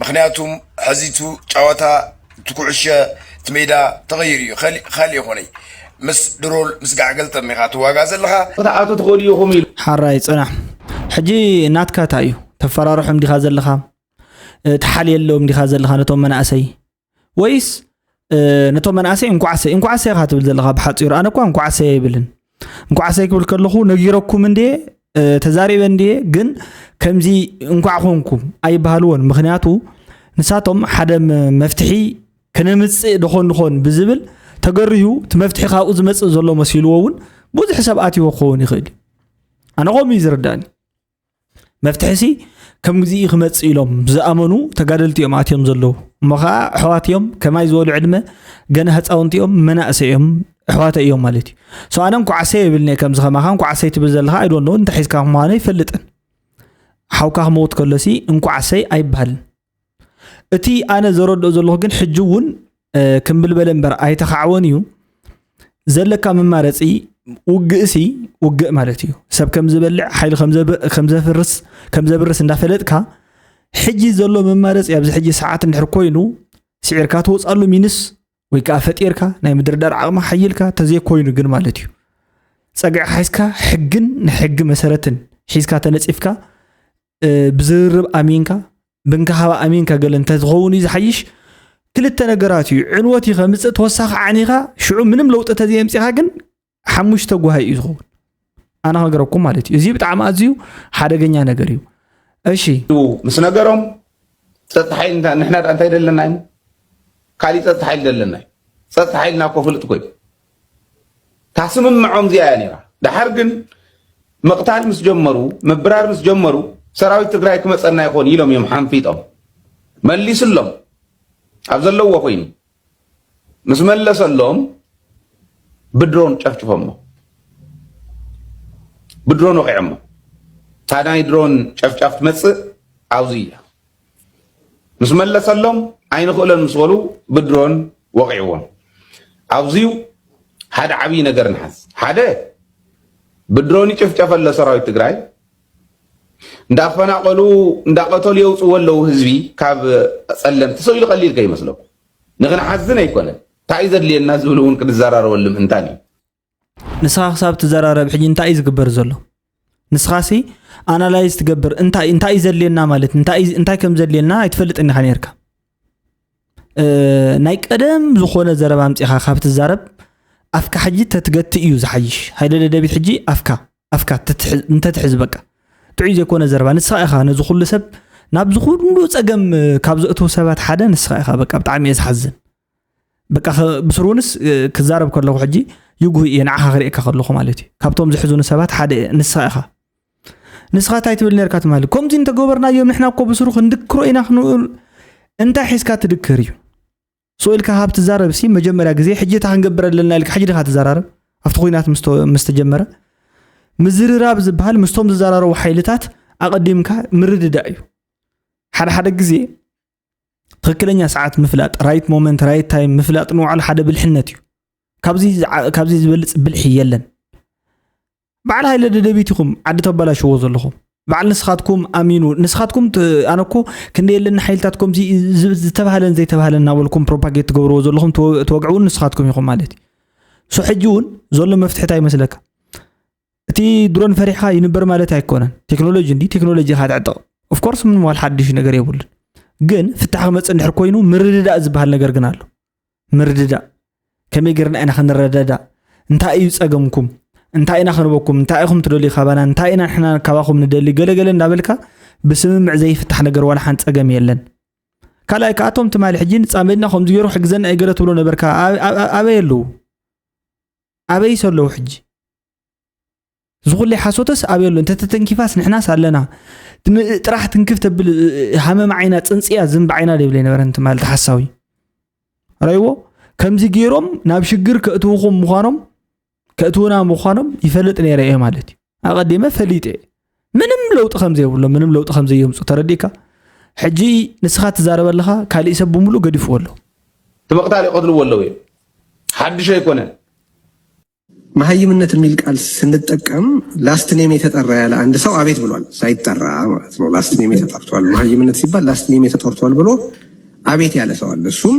ምኽንያቱም ሕዚ እቲ ጨዋታ፣ እቲ ኩዕሾ፣ እቲ ሜዳ ተቐይሩ እዩ። ካሊ-፣ ካልእ ይኾነይ። ምስ ድሮን ምስ ጋዕ ገልጠም ኢኻ ትዋጋእ ዘለኻ። ክትኣቱ ትኽእሉ ኢኹም ኢሉ። ሓራይ ጽናሕ። ሕጂ ናትካ እንታይ እዩ? ተፈራርሖም ዲኻ ዘለኻ? እ፣ ትሓልየሎም ዲኻ ዘለኻ ነቶም መናእሰይ? ወይስ፣ እ፣ ነቶም መናእሰይ እንኳዕ ኣሰይ፣ እንኳዕ ኣሰይ ኢኻ ትብል ዘለኻ ብሓጺሩ? ኣነ እኳ እንኳዕ ኣሰይ ኣይብልን። እንኳዕ ኣሰይ ክብል ከለኹ ነጊረኩም እንድየ፣ እ፣ ተዛሪበ እንድየ፣ ግን ከምዚ እንኳዕ ኮንኩም ኣይበሃልዎን። ምኽንያቱ ንሳቶም ሓደ መ-፣ መፍትሒ ከነምጽእ ደኾን ንኾን ብዝብል ተገሪሁ፣ እቲ መፍትሒ ካብኡ ዝመጽእ ዘሎ መሲልዎ እውን ብዙሕ ሰብ ኣትይዎ ክኸውን ይኽእል እዩ። ኣነ ከምኡ እዩ ዝርዳእኒ። መፍትሒሲ ከምዚ እዩ ክመጽእ ኢሎም ዝኣመኑ ተጋደልቲ እዮም ኣትዮም ዘለዉ። እሞ ኸዓ ኣሕዋት እዮም፣ ከማይ ዝበሉ ዕድመ ገና ህፃውንቲ እዮም፣ መናእሰይ እዮም፣ ኣሕዋተይ እዮም ማለት እዩ። ሶ ኣነ እንኳዕ ኣሰይ የብልኒ እየ፣ ከምዚ ከማኻ እንኳዕ ኣሰይ ትብል ዘለኻ፣ I don't know እንታይ ሒዝካ ምዃኑ ኣይፈልጥን። ሓውካ ክመውት ከሎሲ እንኳዕ ኣሰይ ኣይበሃልን። እቲ ኣነ ዘረድኦ ዘለኹ ግን ሕጂ እውን፣ እ፣ ክምብል በለ እምበር ኣይተኻዕወን እዩ። ዘለካ መማረፂ ውግእሲ ውግእ ማለት እዩ። ሰብ ከም ዝበልዕ፣ ሓይሊ ከም ዘብ-፣ ከም ዘፍርስ፣ ከም ዘብርስ እንዳፈለጥካ፣ ሕጂ ዘሎ መማረፂ ኣብዚ ሕጂ ሰዓት እንድሕር ኮይኑ፣ ስዒርካ ትወፅኣሉ ሚንስ ወይ ከዓ ፈጢርካ ናይ ምድርዳር ዓቕሚ ሓይልካ ተዘይኮይኑ ግን ማለት እዩ። ፀግዒ ሓይዝካ ሕግን ንሕጊ መሰረትን ሒዝካ ተነፂፍካ፣ እ፣ ብዝርርብ ኣሚንካ፣ ብንካሃባ ኣሚንካ ገለ እንተዝኸውን እዩ ዝሓይሽ። ክልተ ነገራት እዩ። ዕንወት እዩ ከምጽእ፣ ተወሳኺ ዓኒኻ፣ ሽዑ ምንም ለውጢ ተዘየምጺኻ ግን ሓሙሽተ ጓሂ እዩ ዝኸውን። ኣነ ክነግረኩም ማለት እዩ። እዚ ብጣዕሚ ኣዝዩ ሓደገኛ ነገር እዩ። እሺ። ምስ ነገሮም ጸጥታ ሓይሊ እንታ-፣ ንሕና ደኣ እንታይ ደለና እዩ? ካሊእ ጸጥታ ሓይሊ ደለና እዩ። ጸጥታ ሓይልና እኮ ፍሉጥ እኮ እዩ። ታስምምዖም እዚኣ እያ ነይራ። ደሓር ግን ምቕታል ምስ ጀመሩ፣ ምብራር ምስ ጀመሩ፣ ሰራዊት ትግራይ ክመጸና ይኾን ኢሎም እዮም ሓንፊጦም። መሊስሎም። ኣብ ዘለዎ ኮይኑ። ምስ መለሰሎም ብድሮን ጨፍጭፎሞ። ብድሮን ወቒዖሞ። እታ ናይ ድሮን ጨፍጫፍ ትመጽእ ኣብዚ እያ። ምስ መለሰሎም ኣይንኽእሎን ምስ በሉ ብድሮን ወቒዕዎም። ኣብዚዩ ሓደ ዓብዪ ነገር ንሓዝ። ሓደ፣ ብድሮን ይጭፍጨፍ ኣሎ ሰራዊት ትግራይ። እንዳፈናቐሉ፣ እንዳቐተሉ የውፅዎ ኣለዉ ህዝቢ ካብ ጸለምቲ። ሰው ኢሉ ቀሊል ከይመስለኩም። ንኽንሓዝን ኣይኮነን። እንታይ እዩ ዘድልየና ዝብል እውን ክንዘራረበሉ ምእንታን እዩ። ንስኻ ክሳብ ትዘራረብ ሕጂ እንታይ እዩ ዝግበር ዘሎ? ንስኻሲ ኣናላይዝ ትገብር፣ እንታይ፣ እንታይ እዩ ዘድልየና ማለት፣ እንታይ እዩ፣ እንታይ ከም ዘድልየና ኣይትፈልጥን ኢኻ ነይርካ። እ፣ ናይ ቀደም ዝኾነ ዘረባ ኣምጺኻ ካብ ትዛረብ፣ ኣፍካ ሕጂ ተትገትእ እዩ ዝሓይሽ። ሃይለ ደደቢት ሕጂ ኣፍካ፣ ኣፍካ ተትሕ-፣ እንተትሕዝ በቃ። ጥዑይ ዘይኮነ ዘረባ። ንስኻ ኢኻ ነዚ ኩሉ ሰብ፣ ናብዚ ኩሉ ጸገም ካብ ዘእትዉ ሰባት ሓደ ንስኻ ኢኻ። በቃ ብጣዕሚ እየ ዝሓዝን። በቃ ኸ-፣ ብስሩንስ፣ እ፣ ክዛረብ ከለኹ ሕጂ ይጉህ እየ ንዓኻ ክርእየካ ከለኹ ማለት እዩ። ካብቶም ዝሕዙኒ ሰባት ሓደ ንስኻ ኢኻ። ንስኻ እንታይ ትብል ነርካ ትማሊ? ከምዚ እንተገበርናዮም ንሕና እኮ ብስሩ ክንድክሮ ኢና ክንብል። እንታይ ሒዝካ ትድክር እዩ? ስቕ ኢልካ ሃብ ትዛረብ ሲ መጀመርያ ግዜ ሕጂ እታ ክንገብር ኣለና ኢልካ ሕጂ ዲኻ ትዘራረብ? ኣብቲ ኲናት ምስ ተ-፣ ምስ ተጀመረ ምዝርራብ ዝበሃል ምስቶም ዝዘራረቡ ሓይልታት ኣቐዲምካ ምርድዳእ እዩ። ሓደ ሓደ ግዜ ትኽክለኛ ሰዓት ምፍላጥ፣ right moment, right time ምፍላጥ ንባዕሉ ሓደ ብልሕነት እዩ። ካብዚ ዝዓ-፣ ካብዚ ዝበልጽ ብልሒ የለን። በዓል ሃይለ ደደቢት ኢኹም ዓዲ ተባላሽዎ ዘለኹም። በዓል ንስኻትኩም ኣሚኑ፣ ንስኻትኩም ት-፣ ኣነ እኮ ክንደይ የለኒ ሓይልታት ከምዚ ዝ-፣ ዝተባህለን ዘይተባህለን እናበልኩም ፕሮፓጌት ትገብርዎ ዘለኹም ትወ-፣ ትወግዕውን ንስኻትኩም ኢኹም ማለት እዩ። ሶ ሕጂ እውን ዘሎ መፍትሒ እንታይ ይመስለካ? እቲ ድሮን ፈሪሕኻ ይንበር ማለት ኣይኮነን። ቴክኖሎጂ እንዲ ቴክኖሎጂ ኢኻ ትዕጠቕ። ኦፍኮርስ ምንም ዋላ ሓድሽ ነገር የብሉን። ግን ፍታሕ ክመጽእ እንድሕር ኮይኑ ምርድዳእ ዝበሃል ነገር ግን ኣሎ። ምርድዳእ። ከመይ ጌርና ኢና ክንረዳዳእ? እንታይ እዩ ጸገምኩም? እንታይ ኢና ክንበኩም? እንታይ ኢኹም ትደልዩ ካባና? እንታይ ኢና ንሕና ካባኹም ንደሊ? ገለገለ እንዳበልካ ብስምምዕ ዘይፍታሕ ነገር ዋላ ሓንቲ ጸገም የለን። ካልኣይ ከኣ እቶም ትማሊ ሕጂ ንጻመድና ከምዚ ገይሩ ክሕግዘና እዩ ገለ ትብሎ ነበርካ። ኣብ-፣ ኣብ-፣ ኣብ-፣ ኣበይ ኣለዉ? ኣበይስ ኣለዉ ሕጂ? ዝኹለይ ሓሶትስ ኣበይ ኣሎ? እንተተተንኪፋስ ንሕናስ ኣለና። ትም-፣ ጥራሕ ትንክፍ ተብል፣ ሃመማ ዓይና ጽንጽያ ዝንቢ ዓይና ደብለ ነበረ እንት ማለት ሓሳዊ። ረይዎ? ከምዚ ገይሮም ናብ ሽግር ከእትውኹም ምዃኖም፣ ከእትውና ምዃኖም ይፈልጥ ነይረ እየ ማለት እዩ። ኣቐዲመ ፈሊጠ እየ። ምንም ለውጢ ከም ዘይብሎ፣ ምንም ለውጢ ከም ዘየምጹ ተረዲእካ? ሕጂ ንስኻ ትዛረብ ኣለኻ፣ ካሊእ ሰብ ብምሉእ ገዲፍዎ ኣሎ። እቲ ምቕታል ይቐትልዎ ኣለዉ እዮም። ሓድሽ ኣይኮነን። መሀይምነት የሚል ቃል ስንጠቀም ላስት ኔም የተጠራ ያለ አንድ ሰው አቤት ብሏል። ሳይጠራ ማለት ነው። ላስት ኔም ተጠርቷል። መሀይምነት ሲባል ላስት ኔም ተጠርቷል ብሎ አቤት ያለ ሰው አለ። እሱም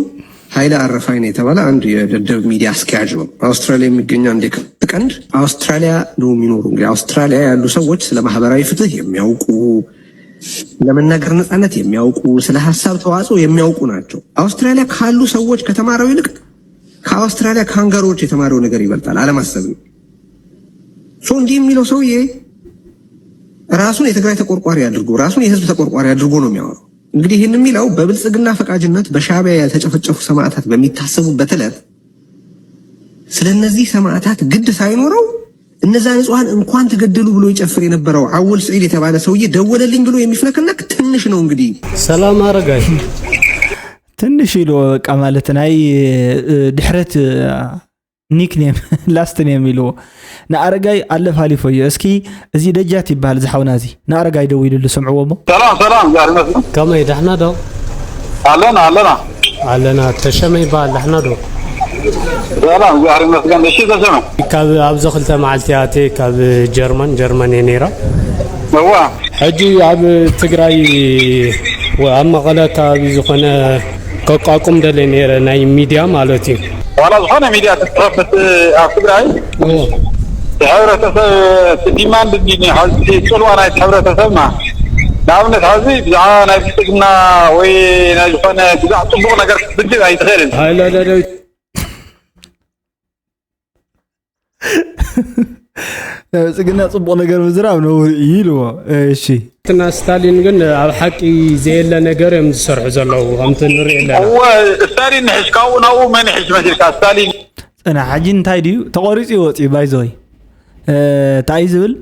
ኃይለ አረፋይነ የተባለ አንድ የደደብ ሚዲያ አስኪያጅ ነው። አውስትራሊያ የሚገኝ አንድ የከብት ቀንድ አውስትራሊያ ነው የሚኖሩ። እንግዲህ አውስትራሊያ ያሉ ሰዎች ስለ ማህበራዊ ፍትህ የሚያውቁ፣ ለመናገር ነጻነት የሚያውቁ፣ ስለ ሀሳብ ተዋጽኦ የሚያውቁ ናቸው። አውስትራሊያ ካሉ ሰዎች ከተማረው ይልቅ ከአውስትራሊያ ካንጋሮዎች የተማረው ነገር ይበልጣል። አለማሰብ ነው። ሶ እንዲህ የሚለው ሰውዬ ራሱን የትግራይ ተቆርቋሪ አድርጎ፣ ራሱን የህዝብ ተቆርቋሪ አድርጎ ነው የሚያወራው። እንግዲህ ይህን የሚለው በብልጽግና ፈቃጅነት በሻዕቢያ ያልተጨፈጨፉ ሰማዕታት በሚታሰቡበት ዕለት ስለ እነዚህ ሰማዕታት ግድ ሳይኖረው እነዛ ንጹሐን እንኳን ተገደሉ ብሎ ይጨፍር የነበረው አወል ስዒድ የተባለ ሰውዬ ደወለልኝ ብሎ የሚፍነከነክ ትንሽ ነው። እንግዲህ ሰላም አረጋይ። ትንሽ ኢሉ በቃ ማለት ናይ፣ እ፣ ድሕረት፣ እ፣ ኒክኔም ላስት ኔም ኢልዎ ንኣረጋይ ኣለፋሊፎ እዩ። እስኪ እዚ ደጃት ይበሃል ዝሓውና እዚ ንኣረጋይ ደው ኢሉሉ ስምዕዎ እሞ። ሰላም ሰላም፣ ጋር መስሎ ከመይ ደሕና ዶ? ኣለና ኣለና። ኣለና። ተሸመ ይበሃል፣ ደሕና ዶ? ሰላም፣ ጋር መስገን። እሺ፣ ተሸመ። ካብ ኣብዚ ክልተ መዓልቲ ኣትየ ካብ ጀርመን፣ ጀርመን እየ ነይረ። እዋ። ሕጂ ኣብ ትግራይ ወ-፣ ኣብ መቐለ ኣካባቢ ዝኾነ ከቋቁም ደለ ነይረ፣ ናይ ሚድያ ማለት እዩ። ዋላ ዝኾነ ሚድያ ትትኸፍት ኣብ ትግራይ እዎ። እቲ ሕብረተሰብ እቲ ዲማንድ እንዲ ናይ ሕዚ እቲ ጽልዋ ናይቲ ሕብረተሰብና፣ ንኣብነት ሕዚ ብዛዕባ ናይ ብልጽግና ወይ ናይ ዝኾነ ብዛዕባ ጽቡቕ ነገር ክትብድል ኣይትኽእልን። ሃይለ ደደቢት። ናይ ብልጽግና ጽቡቕ ነገር ምዝራብ ነውሪ እዩ ኢልዎ። እሺ። እና ስታሊን ግን ኣብ ሓቂ ዘየለ ነገር እዮም ዝሰርሑ ዘለዉ፣ ከምቲ ንሪኦ ኣለና። እወ፣ ስታሊን ንሕሽ፣ ካብኡ ናብኡ መን ይሕሽ መሲልካ? ስታሊን። ጽና፣ ሕጂ እንታይ ድዩ? ተቖሪጹ እዩ ወጺኡ፣ ባይዘወይ። እ፣ እንታይ እዩ ዝብል?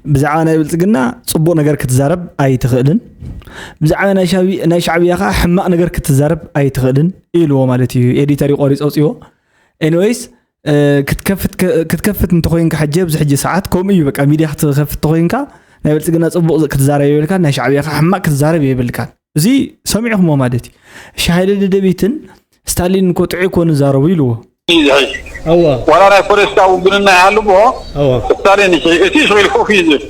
ብዛዕባ ናይ ብልጽግና ጽቡቕ ነገር ክትዛረብ ኣይትኽእልን። ብዛዕባ ናይ ሻቢ-፣ ናይ ሻዕብያ ኸኣ ሕማቕ ነገር ክትዛረብ ኣይትኽእልን ኢልዎ ማለት እዩ። ኤዲተር እዩ ቆሪጹ ኣውጺዎ። ኤኒዌይስ፣ እ፣ ክትከፍት ከ-፣ ክትከፍት እንተኾይንካ ሕጂ ኣብዚ ሕጂ ሰዓት ከምኡ እዩ በቃ። ሚድያ ክትከፍት እንተኾይንካ ናይ ብልጽግና ጽቡቕ ዝ-፣ ክትዛረብ የብልካን፣ ናይ ሻዕብያ ኸኣ ሕማቕ ክትዛረብ የብልካን። እዚ ሰሚዕኹሞ ማለት እዩ። እሺ፣ ሃይለ ደደቢትን ስታሊን እኮ ጥዑይ እኮ ንዛረቡ ኢልዎ። እዩ ዝሕሽ። እወ። ዋላ ናይ ፖለቲካ ውግንና ይሃልዎ፣ እወ። ስታሊን ይሽ-፣ እቲ ስቕ ኢሉ ኮፍ እዩ ዝብል።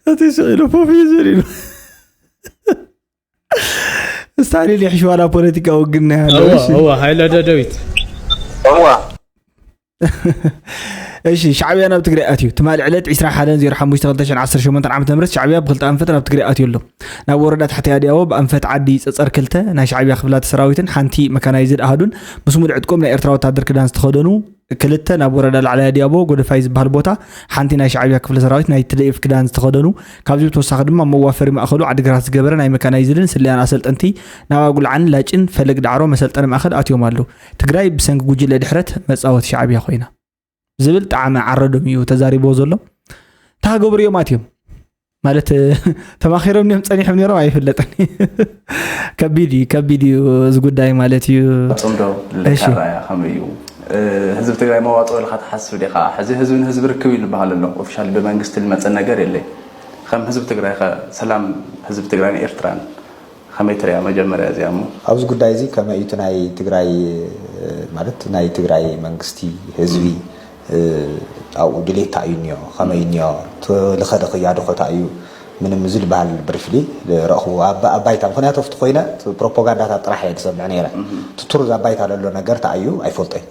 እቲ ስቕ ኢሉ ኮፍ እዩ ዝብል ኢሉ። ስታሊን ይሕሽ ዋላ ፖለቲካ ውግንና ይሃልዎ። እወ፣ እሺ። እወ፣ ሃይለ ደደቢት። እወ። እሺ፣ ሻዕብያ ናብ ትግራይ ኣትዩ። ትማሊ ዕለት ዕስራን ሓደን ዜሮ ሓሙሽተ ክልተ ሽሕን ዓሰርተ ሸሞንተን ዓመተ ምህረት ሻዕብያ ብክልተ ኣንፈት ናብ ትግራይ ኣትዩ ኣሎ። ናብ ወረዳ ታሕቲ ኣዲያቦ ብኣንፈት ዓዲ ጸጸር ክልተ ናይ ሻዕብያ ክፍላተ ሰራዊትን ሓንቲ መካናይዝድ ኣሃዱን ምስ ሙሉእ ዕጥቆም ናይ ኤርትራ ወታደር ክዳን ዝተኸደኑ፣ ክልተ ናብ ወረዳ ላዕላይ ኣዲያቦ ጎደፋይ ዝበሃል ቦታ ሓንቲ ናይ ሻዕብያ ክፍለ ሰራዊት ናይ ቲ ዲ ኤፍ ክዳን ዝተኸደኑ፣ ካብዚ ብተወሳኺ ድማ መዋፈሪ ማእኸሉ ዓዲግራት ዝገበረ ናይ መካናይዝድን ስለያን ኣሰልጠንቲ ናብ ኣጉልዓን ላጭን ፈለግ ዳዕሮ መሰልጠኒ ማእኸል ኣትዮም ኣለዉ። ትግራይ ብሰንኪ ጉጅለ ድሕረት መጻወቲ ሻዕብያ ኮይና። ዝብል ጣዕመ ዓረዶም እዩ ተዛሪብዎ ዘሎ። እንታይ ክገብሩ እዮም ኣትዮም ማለት ተማኺሮም እዮም ጸኒሖም ነይሮም ኣይፍለጥን። ከቢድ እዩ፣ ከቢድ እዩ እዚ ጉዳይ ማለት እዩ። ጽምዶ እሺ። ልካራያ ከመይ እዩ? ህዝቢ ትግራይ መዋፅኦ ኢልካ ትሓስብ ዲኻ? ሕዚ ህዝብን ህዝቢ ርክብ ይልበሃል ኣሎ። ኦፊሻል ብመንግስቲ ዝመፀ ነገር የለይ። ከም ህዝቢ ትግራይ ከ ሰላም ህዝቢ ትግራይን ኤርትራን ከመይ ትሪያ? መጀመርያ እዚኣ እሞ ኣብዚ ጉዳይ እዚ ከመይ እዩ እቲ ናይ ትግራይ ማለት ናይ ትግራይ መንግስቲ ህዝቢ ኣብኡ ድሌት እዩ እኒኦ ከመይ እኒኦ ልኸደ ክያዶ ኮታ እዩ ምንም እዚ ዝበሃል ብሪፍሊ ረእኹ ኣብ ባይታ ምክንያቱ ኣብቲ ኮይነ ፕሮፓጋንዳታት ጥራሕ እየ ዝሰምዕ ነይረ ትቱር ኣብ ባይታ ለሎ ነገር ተኣዩ ኣይፈልጦይ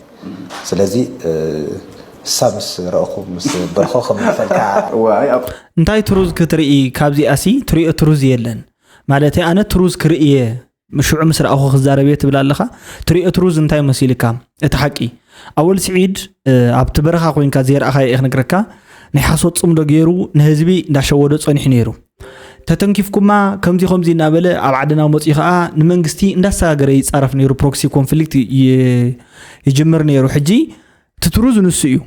ስለዚ እሳ ምስ ረእኹ ምስ በርኾ ከም ፈልካ ዋይ ኣብ እንታይ ትሩዝ ክትርኢ ካብዚኣሲ ትሪኦ ትሩዝ የለን ማለት ኣነ ትሩዝ ክርኢ እየ ሽዑ ምስ ረኣኹ ክዛረብ እየ ትብል ኣለኻ ትሪኦ ትሩዝ እንታይ መሲልካ እቲ ሓቂ ኣወል ስዒድ ኣብቲ በረኻ ኮይንካ ዘይረኣኻዮ እየ ክነግረካ ናይ ሓሶት ፅምዶ ገይሩ ንህዝቢ እንዳሸወዶ ፀኒሑ ነይሩ ተተንኪፍኩማ ከምዚ ከምዚ እናበለ ኣብ ዓድና መፅኡ ከዓ ንመንግስቲ እንዳሰጋገረ ይፃረፍ ነይሩ ፕሮክሲ ኮንፍሊክት ይጅምር ነይሩ ሕጂ ትትሩዝ ንሱ እዩ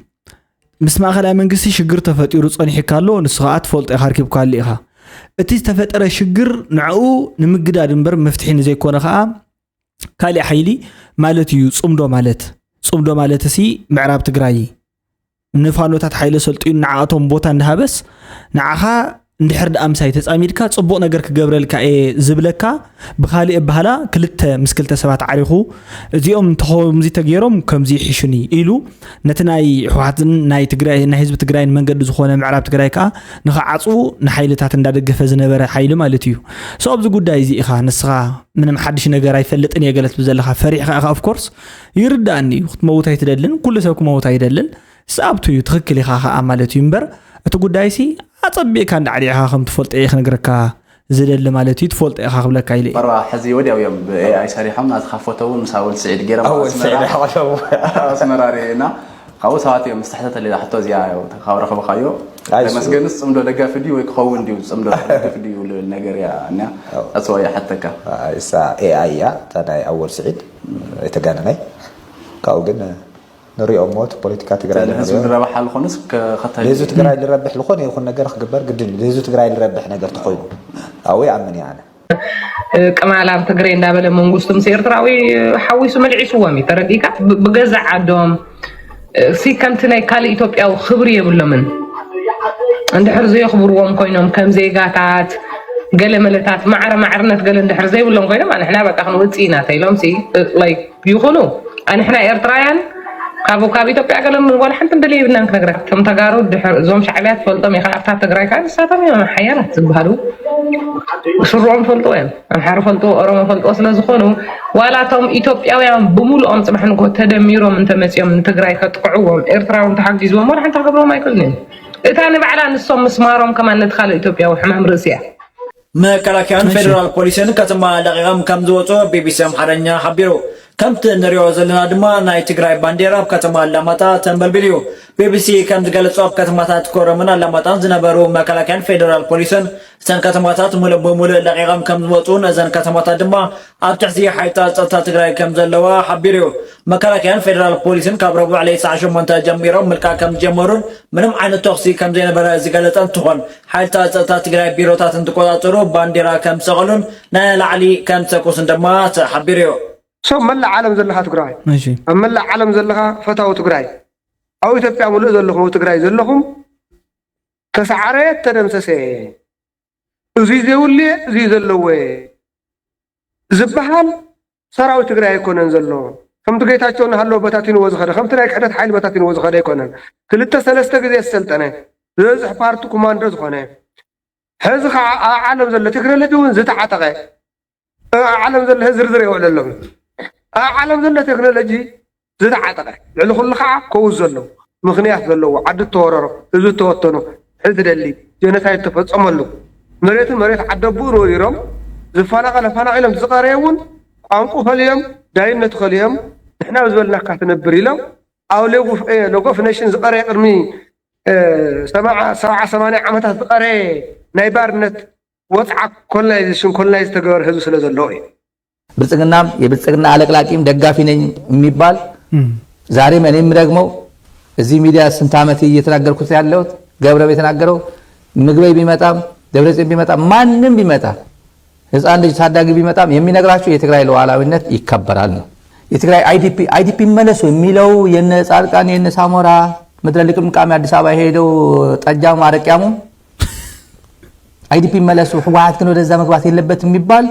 ምስ ማእኸላይ መንግስቲ ሽግር ተፈጢሩ ፀኒሕካ ኣሎ ንሱ ከዓ ትፈልጦ ኢኻ ኣርኪብካሉ ኢኻ እቲ ዝተፈጠረ ሽግር ንዕኡ ንምግዳድ እምበር መፍትሒ ንዘይኮነ ከዓ ካሊእ ሓይሊ ማለት እዩ ፅምዶ ማለት ፅምዶ ማለት ሲ ምዕራብ ትግራይ ንፋኖታት ሓይለ ሰልጢኑ ንዓኣቶም ቦታ እንዳሃበስ ንዓኻ እንድሕር ደኣ ምሳይ ተፃሚድካ ፅቡቕ ነገር ክገብረልካ እየ ዝብለካ ብካሊእ ኣባህላ ክልተ ምስ ክልተ ሰባት ዓሪኹ እዚኦም እንተኸምዚ ተገይሮም ከምዚ ይሕሹኒ ኢሉ ነቲ ናይ ህወሓትን ናይ ትግራይ ናይ ህዝቢ ትግራይን መንገዲ ዝኾነ ምዕራብ ትግራይ ከዓ ንኽዓፅዉ ንሓይልታት እንዳደገፈ ዝነበረ ሓይሊ ማለት እዩ so ኣብዚ ጉዳይ እዚ ኢኻ ንስኻ ምንም ሓድሽ ነገር ኣይፈልጥን እየ ገለ ትብል ዘለኻ ፈሪሕኻ ኢኻ of course ይርዳእኒ እዩ ክትመውት ኣይትደልን ኩሉ ሰብ ክመውት ኣይደልን ሰብቱ እዩ ትኽክል ኢኻ ኸዓ ማለት እዩ እምበር እቲ ጉዳይ ሲ ኣፀቢቕካ እንዳዕዲዕኻ ከም ትፈልጦ እየ ክነግረካ ዝደሊ ማለት እዩ ትፈልጦ ኢኻ ክብለካ ኢለ እየ መርባ ሕዚ ወዲያው እዮም ብኤኣይ ሰሪሖም ናትካ ፎቶ እውን ምስ ኣወል ስዒድ ገይሮም ኣብ ኣወል ኣስመራ ስዒድ ሓቆሎም ኣብ ኣስመራ ርኤና ካብኡ ሰባት እዮም ምስተሕተተለ ሕቶ እዚኣ ያው ካብ ረኸብካዮ ኣይ፣ እሱ- ተመስገንስ ፅምዶ ደጋፊ ድዩ ወይ ክኸውን ድዩ ፅምዶ ደጋፊ ድዩ ልብል ነገር እያ እኒያ ኣፅዋ ይሓተካ እሳ ኤኣይ እያ እታ ናይ ኣወል ስዒድ ኣይተጋነናይ ካብኡ ግን ንሪኦ እሞ እቲ ፖለቲካ ትግራይ ንህዝቢ ንሪኦ ዝረብሓ ዝኾነስ ከኸተል ንህዝቢ ትግራይ ዝረብሕ ዝኾነ ይኹን ነገር ክግበር ግድን እዩ። ንህዝቢ ትግራይ ዝረብሕ ነገር ተኾይኑ ኣብኡ ይኣምን እየ ኣነ ቅማላም ትግሬ እንዳበለ መንግስቱ ምስ ኤርትራዊ ሓዊሱ መልዒስዎም እዩ ተረዲእካ ብ- ብገዛእ ዓዶም እ፣ ሲ ከምቲ ናይ ካልእ ኢትዮጵያዊ ክብሪ የብሎምን እንድሕር ዘየኽብርዎም ኮይኖም ከም ዜጋታት ገለ መለታት ማዕረ ማዕርነት ገለ እንድሕር ዘይብሎም ኮይኖም ኣንሕና በቃ ክንወፅእ ኢና ተኢሎም ሲ እ፣ like ይኹኑ ኣንሕና ኤርትራውያን ካብ ካብ ኢትዮጵያ ገለ ዋላ ሓንቲ እንደለ የብልናን ክነግረካ እቶም ተጋሩ ድሕር እዞም ሻዕብያ ትፈልጦም ኢኻ ኣብታ ትግራይ ከዓ ንሳቶም እዮም ሓያላት ዝበሃሉ ስርዖም ፈልጦ እዮም ኣምሓሩ ፈልጦ ኦሮሞ ፈልጦ ስለዝኾኑ ዋላ እቶም ኢትዮጵያውያን ብምሉኦም ፅባሕ ንግሆ ተደሚሮም እንተመፂኦም ንትግራይ ከጥቅዕዎም ኤርትራዊ እንተሓጊዝዎም ዋላ ሓንቲ ክገብሮም ኣይክእሉን እዮም እታ ንባዕላ ንሶም ምስማሮም ከማን ነቲ ካልእ ኢትዮጵያዊ ሕማም ርእሲ እያ መከላከያን ፌደራል ፖሊስን ከተማ ለቒቖም ከም ዝወፁ ቢቢሲ ኣምሓርኛ ሓቢሩ። ከምቲ ንሪኦ ዘለና ድማ ናይ ትግራይ ባንዴራ ኣብ ከተማ ኣላማጣ ተንበልቢሉ እዩ። ቢቢሲ ከም ዝገለፆ ኣብ ከተማታት ኮረምን ኣላማጣን ዝነበሩ መከላከያን ፌደራል ፖሊስን እተን ከተማታት ሙሉእ ብሙሉእ ለቒቖም ከም ዝወፁን እዘን ከተማታት ድማ ኣብ ትሕዚ ሓይልታት ፀጥታ ትግራይ ከም ዘለዋ ሓቢሩ እዩ። መከላከያን ፌደራል ፖሊስን ካብ ረቡዕ ለይቲ ሰዓት ሸሞንተ ጀሚሮም ምልቃቕ ከም ዝጀመሩን ምንም ዓይነት ተኹሲ ከም ዘይነበረ ዝገለፀ እንትኾን ሓይልታት ፀጥታ ትግራይ ቢሮታት እንትቆፃፀሩ ባንዴራ ከም ዝሰቐሉን ናይ ላዕሊ ከም ዝተኩስን ድማ ተሓቢሩ እዩ። ሰብ መላእ ዓለም ዘለኻ ትግራይ እሺ ኣብ መላእ ዓለም ዘለኻ ፈታዊ ትግራይ ኣብ ኢትዮጵያ ሙሉእ ዘለኹም ኣብ ትግራይ ዘለኹም ተሰዓረ ተደምሰሰ እዙይ ዘይብሉ እዙይ ዘለዎ ዝበሃል ሰራዊት ትግራይ ኣይኮነን ዘሎ ከምቲ ጌታቸው እናሃለወ በታቲንዎ ዝኸደ ከምቲ ናይ ክሕደት ሓይሊ በታቲንዎ ዝኸደ ኣይኮነን ክልተ ሰለስተ ግዜ ዝሰልጠነ ዝበዝሕ ፓርቲ ኮማንዶ ዝኾነ ሕዚ ከዓ ኣብ ዓለም ዘሎ ቴክኖሎጂ እውን ዝተዓጠቐ ኣብ ዓለም ዘሎ ዝርዝር የውዕለሎም ኣብ ዓለም ዘሎ ቴክኖሎጂ ዝተዓጠቐ ልዕሊ ኩሉ ከዓ ከውዝ ዘለዎ ምኽንያት ዘለዎ ዓዲ እተወረሮ ህዝቢ እተወተኖ ሕዚ ትደሊ ጀነሳይድ ተፈፀመሉ መሬትን መሬት ዓደቡኡን ወሪሮም ዝፈናቐለ ፈናቒሎም ዝቐረየ እውን ቋንቁ ፈልዮም ዳይነቱ ፈልዮም ንሕና ብዝበልናካ ትነብር ኢሎም ኣብ ሎግ ኦፍ ኔሽን ዝቐረየ ቅድሚ ሰብዓ ሰማንያ ዓመታት ዝቐረየ ናይ ባርነት ወፅዓ ኮሎናይዜሽን ኮሎናይዝ ዝተገበረ ህዝቢ ስለ ዘለዎ እዩ ብልጽግናም የብልጽግና አለቅላቂም ደጋፊ ነኝ የሚባል ዛሬም እኔ የምደግመው እዚህ ሚዲያ ስንት ዓመት እየተናገርኩት ያለሁት ገብረ የተናገረው ምግበይ ቢመጣም ደብረጽዮን ቢመጣም ማንም ቢመጣ ህፃን ልጅ ታዳጊ ቢመጣም የሚነግራችሁ የትግራይ ሉዓላዊነት ይከበራል ነው። የትግራይ አይዲፒ አይዲፒ ይመለሱ የሚለው የነ ጻድቃን የነ ሳሞራ ምድረ ልቅምቃሚ አዲስ አበባ የሄደው ጠጃሙ አረቂያሙ አይዲፒ ይመለሱ፣ ህወሓት ግን ወደዛ መግባት የለበትም የሚባል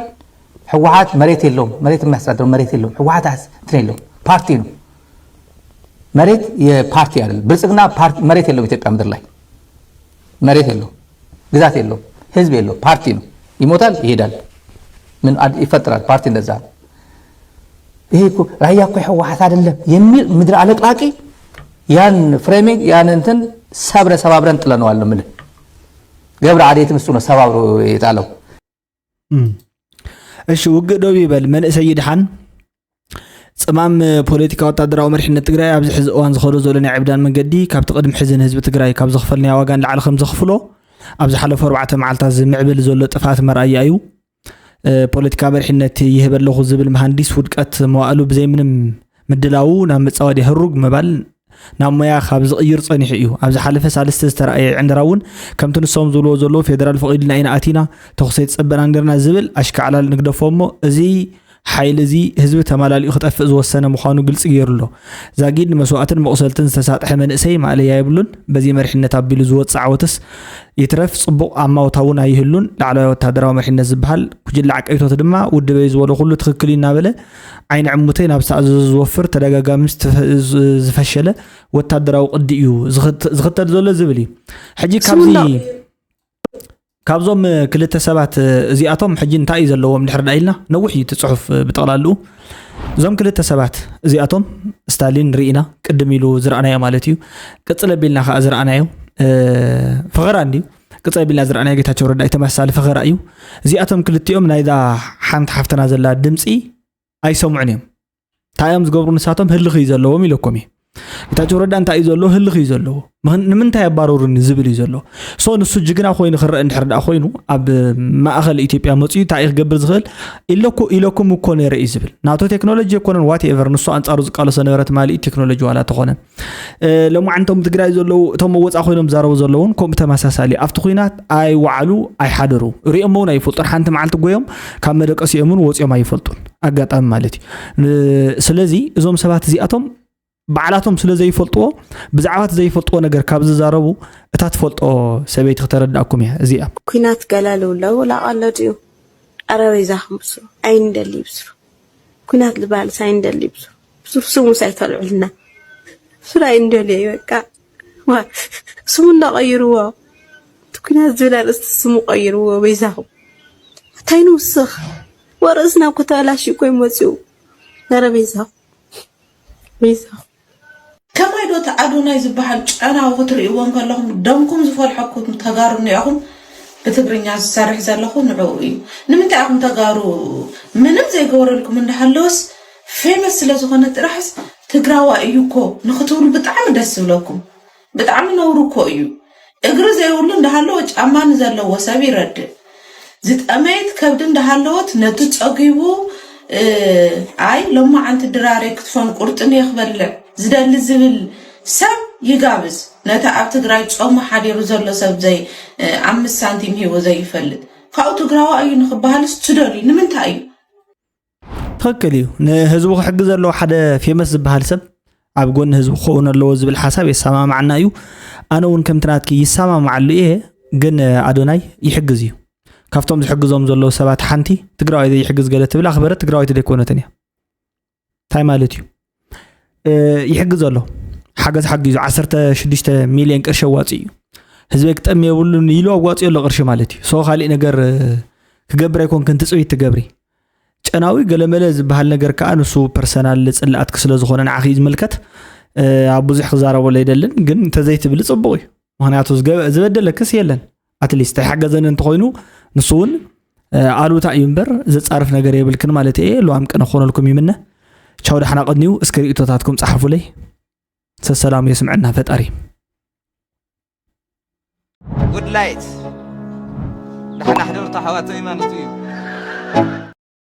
ህወሓት መሬት የለውም። መሬት የሚያስተዳድረው መሬት የለውም። ህወሓት አስ- እንትን የለውም፣ ፓርቲ ነው። መሬት የፓርቲ አይደለም። ብልጽግና ፓርቲ መሬት የለውም ኢትዮጵያ ምድር ላይ መሬት የለውም፣ ግዛት የለውም፣ ህዝብ የለውም። ፓርቲ ነው። ይሞታል፣ ይሄዳል፣ ምን አድ- ይፈጠራል። ፓርቲ እንደዛ ነው። ይሄ እኮ ራያ እኮ የህወሓት አይደለም የሚል ምድር አለቅላቂ ያን ፍሬሚንግ ያን እንትን ሰብረ ሰባብረን ጥለነዋል ነው የምልህ። ገብረ አዴትም እሱ ነው ሰባብሮ የጣለው። እም። እሺ፣ ውግእ ደው ይበል፣ መንእሰይ ይድሓን። ጽማም ፖለቲካ ወታደራዊ መሪሕነት ትግራይ ኣብዚ ሕዚ እዋን ዝኸዶ ዘሎ ናይ ዕብዳን መንገዲ ካብቲ ቅድሚ ሕዚ ንህዝቢ ትግራይ ካብ ዘኽፈልናዮ ዋጋ ንላዕሊ ከም ዘኽፍሎ ኣብ ዝሓለፉ ኣርባዕተ መዓልታት ዝምዕብል ዘሎ ጥፍኣት መርኣያ እዩ። እ፣ ፖለቲካ መሪሕነት ይህብ ኣለኹ ዝብል መሃንዲስ ውድቀት መዋእሉ ብዘይ ምንም ምድላዉ ናብ መጻወድያ ህሩግ ምባል ናብ ሞያ ካብ ዝቕይር ጸኒሑ እዩ። ኣብ ዝሓለፈ ሳልስቲ ዝተረኣየ ዕንደራ እውን ከምቲ ንሶም ዝብልዎ ዘለዉ ፌደራል ፈቒዱልና ኢና ኣቲና፣ ተኹሲ ኣይትጸበናን ነርና ዝብል ኣሽካዕላል ንግደፎ እሞ እዚ ሓይሊ እዚ ህዝቢ ተማላሊኡ ክጠፍእ ዝወሰነ ምዃኑ ግልጺ ገይሩ ኣሎ። ዛጊድ ንመስዋእትን መቑሰልትን ዝተሳጥሐ መንእሰይ ማእለያ የብሉን። በዚ መሪሕነት ኣቢሉ ዝወጽእ ዓወትስ ይትረፍ ጽቡቕ ኣማውታ እውን ኣይህሉን። ላዕለዋይ ወታደራዊ መሪሕነት ዝበሃል ጉጅለ ዓቀይቶት ድማ ውድበይ ዝበሎ ኩሉ ትኽክል እዩ እናበለ ዓይኒ ዕሙተይ ናብ ዝተኣዘዞ ዝወፍር ተደጋጋሚ ዝተፈ- ዝ- ዝፈሸለ ወታደራዊ ቅዲ እዩ ዝኽተ- ዝኽተል ዘሎ ዝብል እዩ። ሕጂ ካብዚ ስሙና ካብዞም ክልተ ሰባት እዚኣቶም ሕጂ እንታይ እዩ ዘለዎም ድሕር ዳ ኢልና ነዊሕ እዩ እቲ ፅሑፍ ብጠቕላልኡ። እዞም ክልተ ሰባት እዚኣቶም ስታሊን ርኢና ቅድም ኢሉ ዝረኣናዮ ማለት እዩ። ቅፅል ኣቢልና ከዓ ዝረኣናዮ እ፣ ፈኸራ እንድዩ። ቅፅል ኣቢልና ዝረኣናዮ ጌታቸው ረዳ ተመሳሳሊ ፈኸራ እዩ። እዚኣቶም ክልቲኦም ናይዛ ሓንቲ ሓፍትና ዘላ ድምፂ ኣይሰምዑን እዮም። እንታይ እዮም ዝገብሩ ንሳቶም ህልኽ እዩ ዘለዎም ኢለኩም እየ። ጌታቸው ረዳ እንታይ እዩ ዘለዎ ህልኽ እዩ ዘለዎ። ምኽን- ንምንታይ ኣባረሩኒ ዝብል እዩ ዘለዎ። ሶ ንሱ ጅግና ኮይኑ ክረአ እንድሕር ደኣ ኮይኑ ኣብ ማእኸል ኢትዮጵያ መፅኡ እንታይ እዩ ክገብር ዝኽእል ኢለኩ ኢለኩም እኮ ነይረ እዩ ዝብል። ናቶ ቴክኖሎጂ ኣይኮነን ዋት ኤቨር ንሱ ኣንፃሩ ዝቃለሶ ነበረ ትማሊ ቴክኖሎጂ ዋላ ተኾነ እ፣ ሎማዓንቶም ትግራይ ዘለዉ እቶም መወፃ ኮይኖም ዛረቡ ዘለውን ከምኡ ተመሳሳሊ ኣብቲ ኩናት ኣይወዓሉ ኣይሓደሩ ሪኦሞ እውን ኣይፈልጡን ሓንቲ መዓልቲ ጎዮም ካብ መደቀሲኦም እውን ወፂኦም ኣይፈልጡን ኣጋጣሚ ማለት እዩ ን- ስለዚ እዞም ሰባት እዚኣቶም ባዕላቶም ስለ ዘይፈልጥዎ ብዛዕባ እቲ ዘይፈልጥዎ ነገር ካብ ዝዛረቡ እታ ትፈልጦ ሰበይቲ ክተረዳእኩም እያ እዚኣ ኩናት ገለሉ ኣለዉ ላቕ ኣሎ ድዩ ኣረ በይዛኹም ብስሩ ኣይንደሊ ብስሩ ኩናት ዝበሃልስ ኣይንደሊ ብስሩ ብስሩ ስሙስ ኣይተልዕልና ብስሩ ኣይንደልዮ እዩ በቃ ዋ ስሙ እንዳቐይርዎ እቲ ኩናት ዝብል ኣርእስቲ ስሙ ቀይርዎ በይዛኹም እንታይ ንውስኽ ወርእስና እኮ ተበላሽዩ እኮ እዩ መፂኡ ኣረ በይዛኹም በይዛኹም ከማይ ዶ እቲ ኣዶናይ ዝበሃል ጨናዊ ክትርእይዎ እንከለኹም ደምኩም ዝፈልሐኩም ተጋሩ እኒኦኹም ብትግርኛ ዝሰርሕ ዘለኹ ንዕኡ እዩ ንምንታይ ኢኹም ተጋሩ ምንም ዘይገበረልኩም እንዳሃለወስ famous ስለ ዝኾነ ጥራሕስ ትግራዋይ እዩ እኮ ንክትብሉ ብጣዕሚ ደስ ዝብለኩም ብጣዕሚ ነውሪ እኮ እዩ እግሪ ዘይብሉ እንዳሃለወ ጫማ ንዘለዎ ሰብ ይረድእ ዝጠመየት ከብዲ እንዳሃለወት ነቲ ጸጊቡ ኣይ ሎማዓንቲ ድራረይ ክትፎን ቁርጥን እየ ክበልዕ ዝደሊ ዝብል ሰብ ይጋብዝ ነቲ ኣብ ትግራይ ጾሙ ሓዲሩ ዘሎ ሰብ ዘይ ኣምስት ሳንቲም ሂቡ ዘይፈልጥ ካብኡ ትግራዋይ እዩ ንክበሃልስ ትደልዩ ንምንታይ እዩ ትኽክል እዩ ንህዝቡ ክሕግዝ ኣለዎ ሓደ famous ዝበሃል ሰብ ኣብ ጎኒ ህዝቡ ክኸውን ኣለዎ ዝብል ሓሳብ የሰማማዓና እዩ ኣነ እውን ከምቲ ናትኪ ይሰማማዓሉ እየ ግን ኣዶናይ ይሕግዝ እዩ ካብቶም ዝሕግዞም ዘለዉ ሰባት ሓንቲ ትግራዋይ ዘይሕግዝ ገለ ትብል ኣኽበረት ትግራዋይቲ ዘይኮነትን እያ እንታይ ማለት እዩ ይሕግዝ ኣሎ ሓገዝ ሓጊዙ ዓሰርተ ሽዱሽተ ሚልዮን ቅርሺ ኣዋፂኡ እዩ ህዝበይ ክጠሚ የብሉን ኢሉ ኣዋፂኡ ኣሎ ቅርሺ ማለት እዩ so ካሊእ ነገር ክገብር ኣይኮንክን ትፅቢት ትገብሪ ጨናዊ ገለመለ ዝበሃል ነገር ከዓ ንሱ ፐርሰናል ፅላኣትኪ ስለ ዝኾነ ንዓኺ እዩ ዝምልከት ኣብ ብዙሕ ክዛረበሉ ኣይደልን ግን እንተዘይትብሊ ፅቡቕ እዩ ምክንያቱ ዝበደለክስ የለን ኣትሊስት ኣይሓገዘኒ እንተኮይኑ ንሱ እውን ኣሉታ እዩ እምበር ዘፃርፍ ነገር የብልክን ማለት እየ ለዋም ቅነ ክኾነልኩም ይምነ ቻው ዳሕና ቀንዩ እስከ ርእቶታትኩም ፀሓፉለይ ሰሰላሙ የስምዐና ፈጣሪ ጉድ ላይት ዳሕና ሕደሩ ተሓዋተይ ማለት እዩ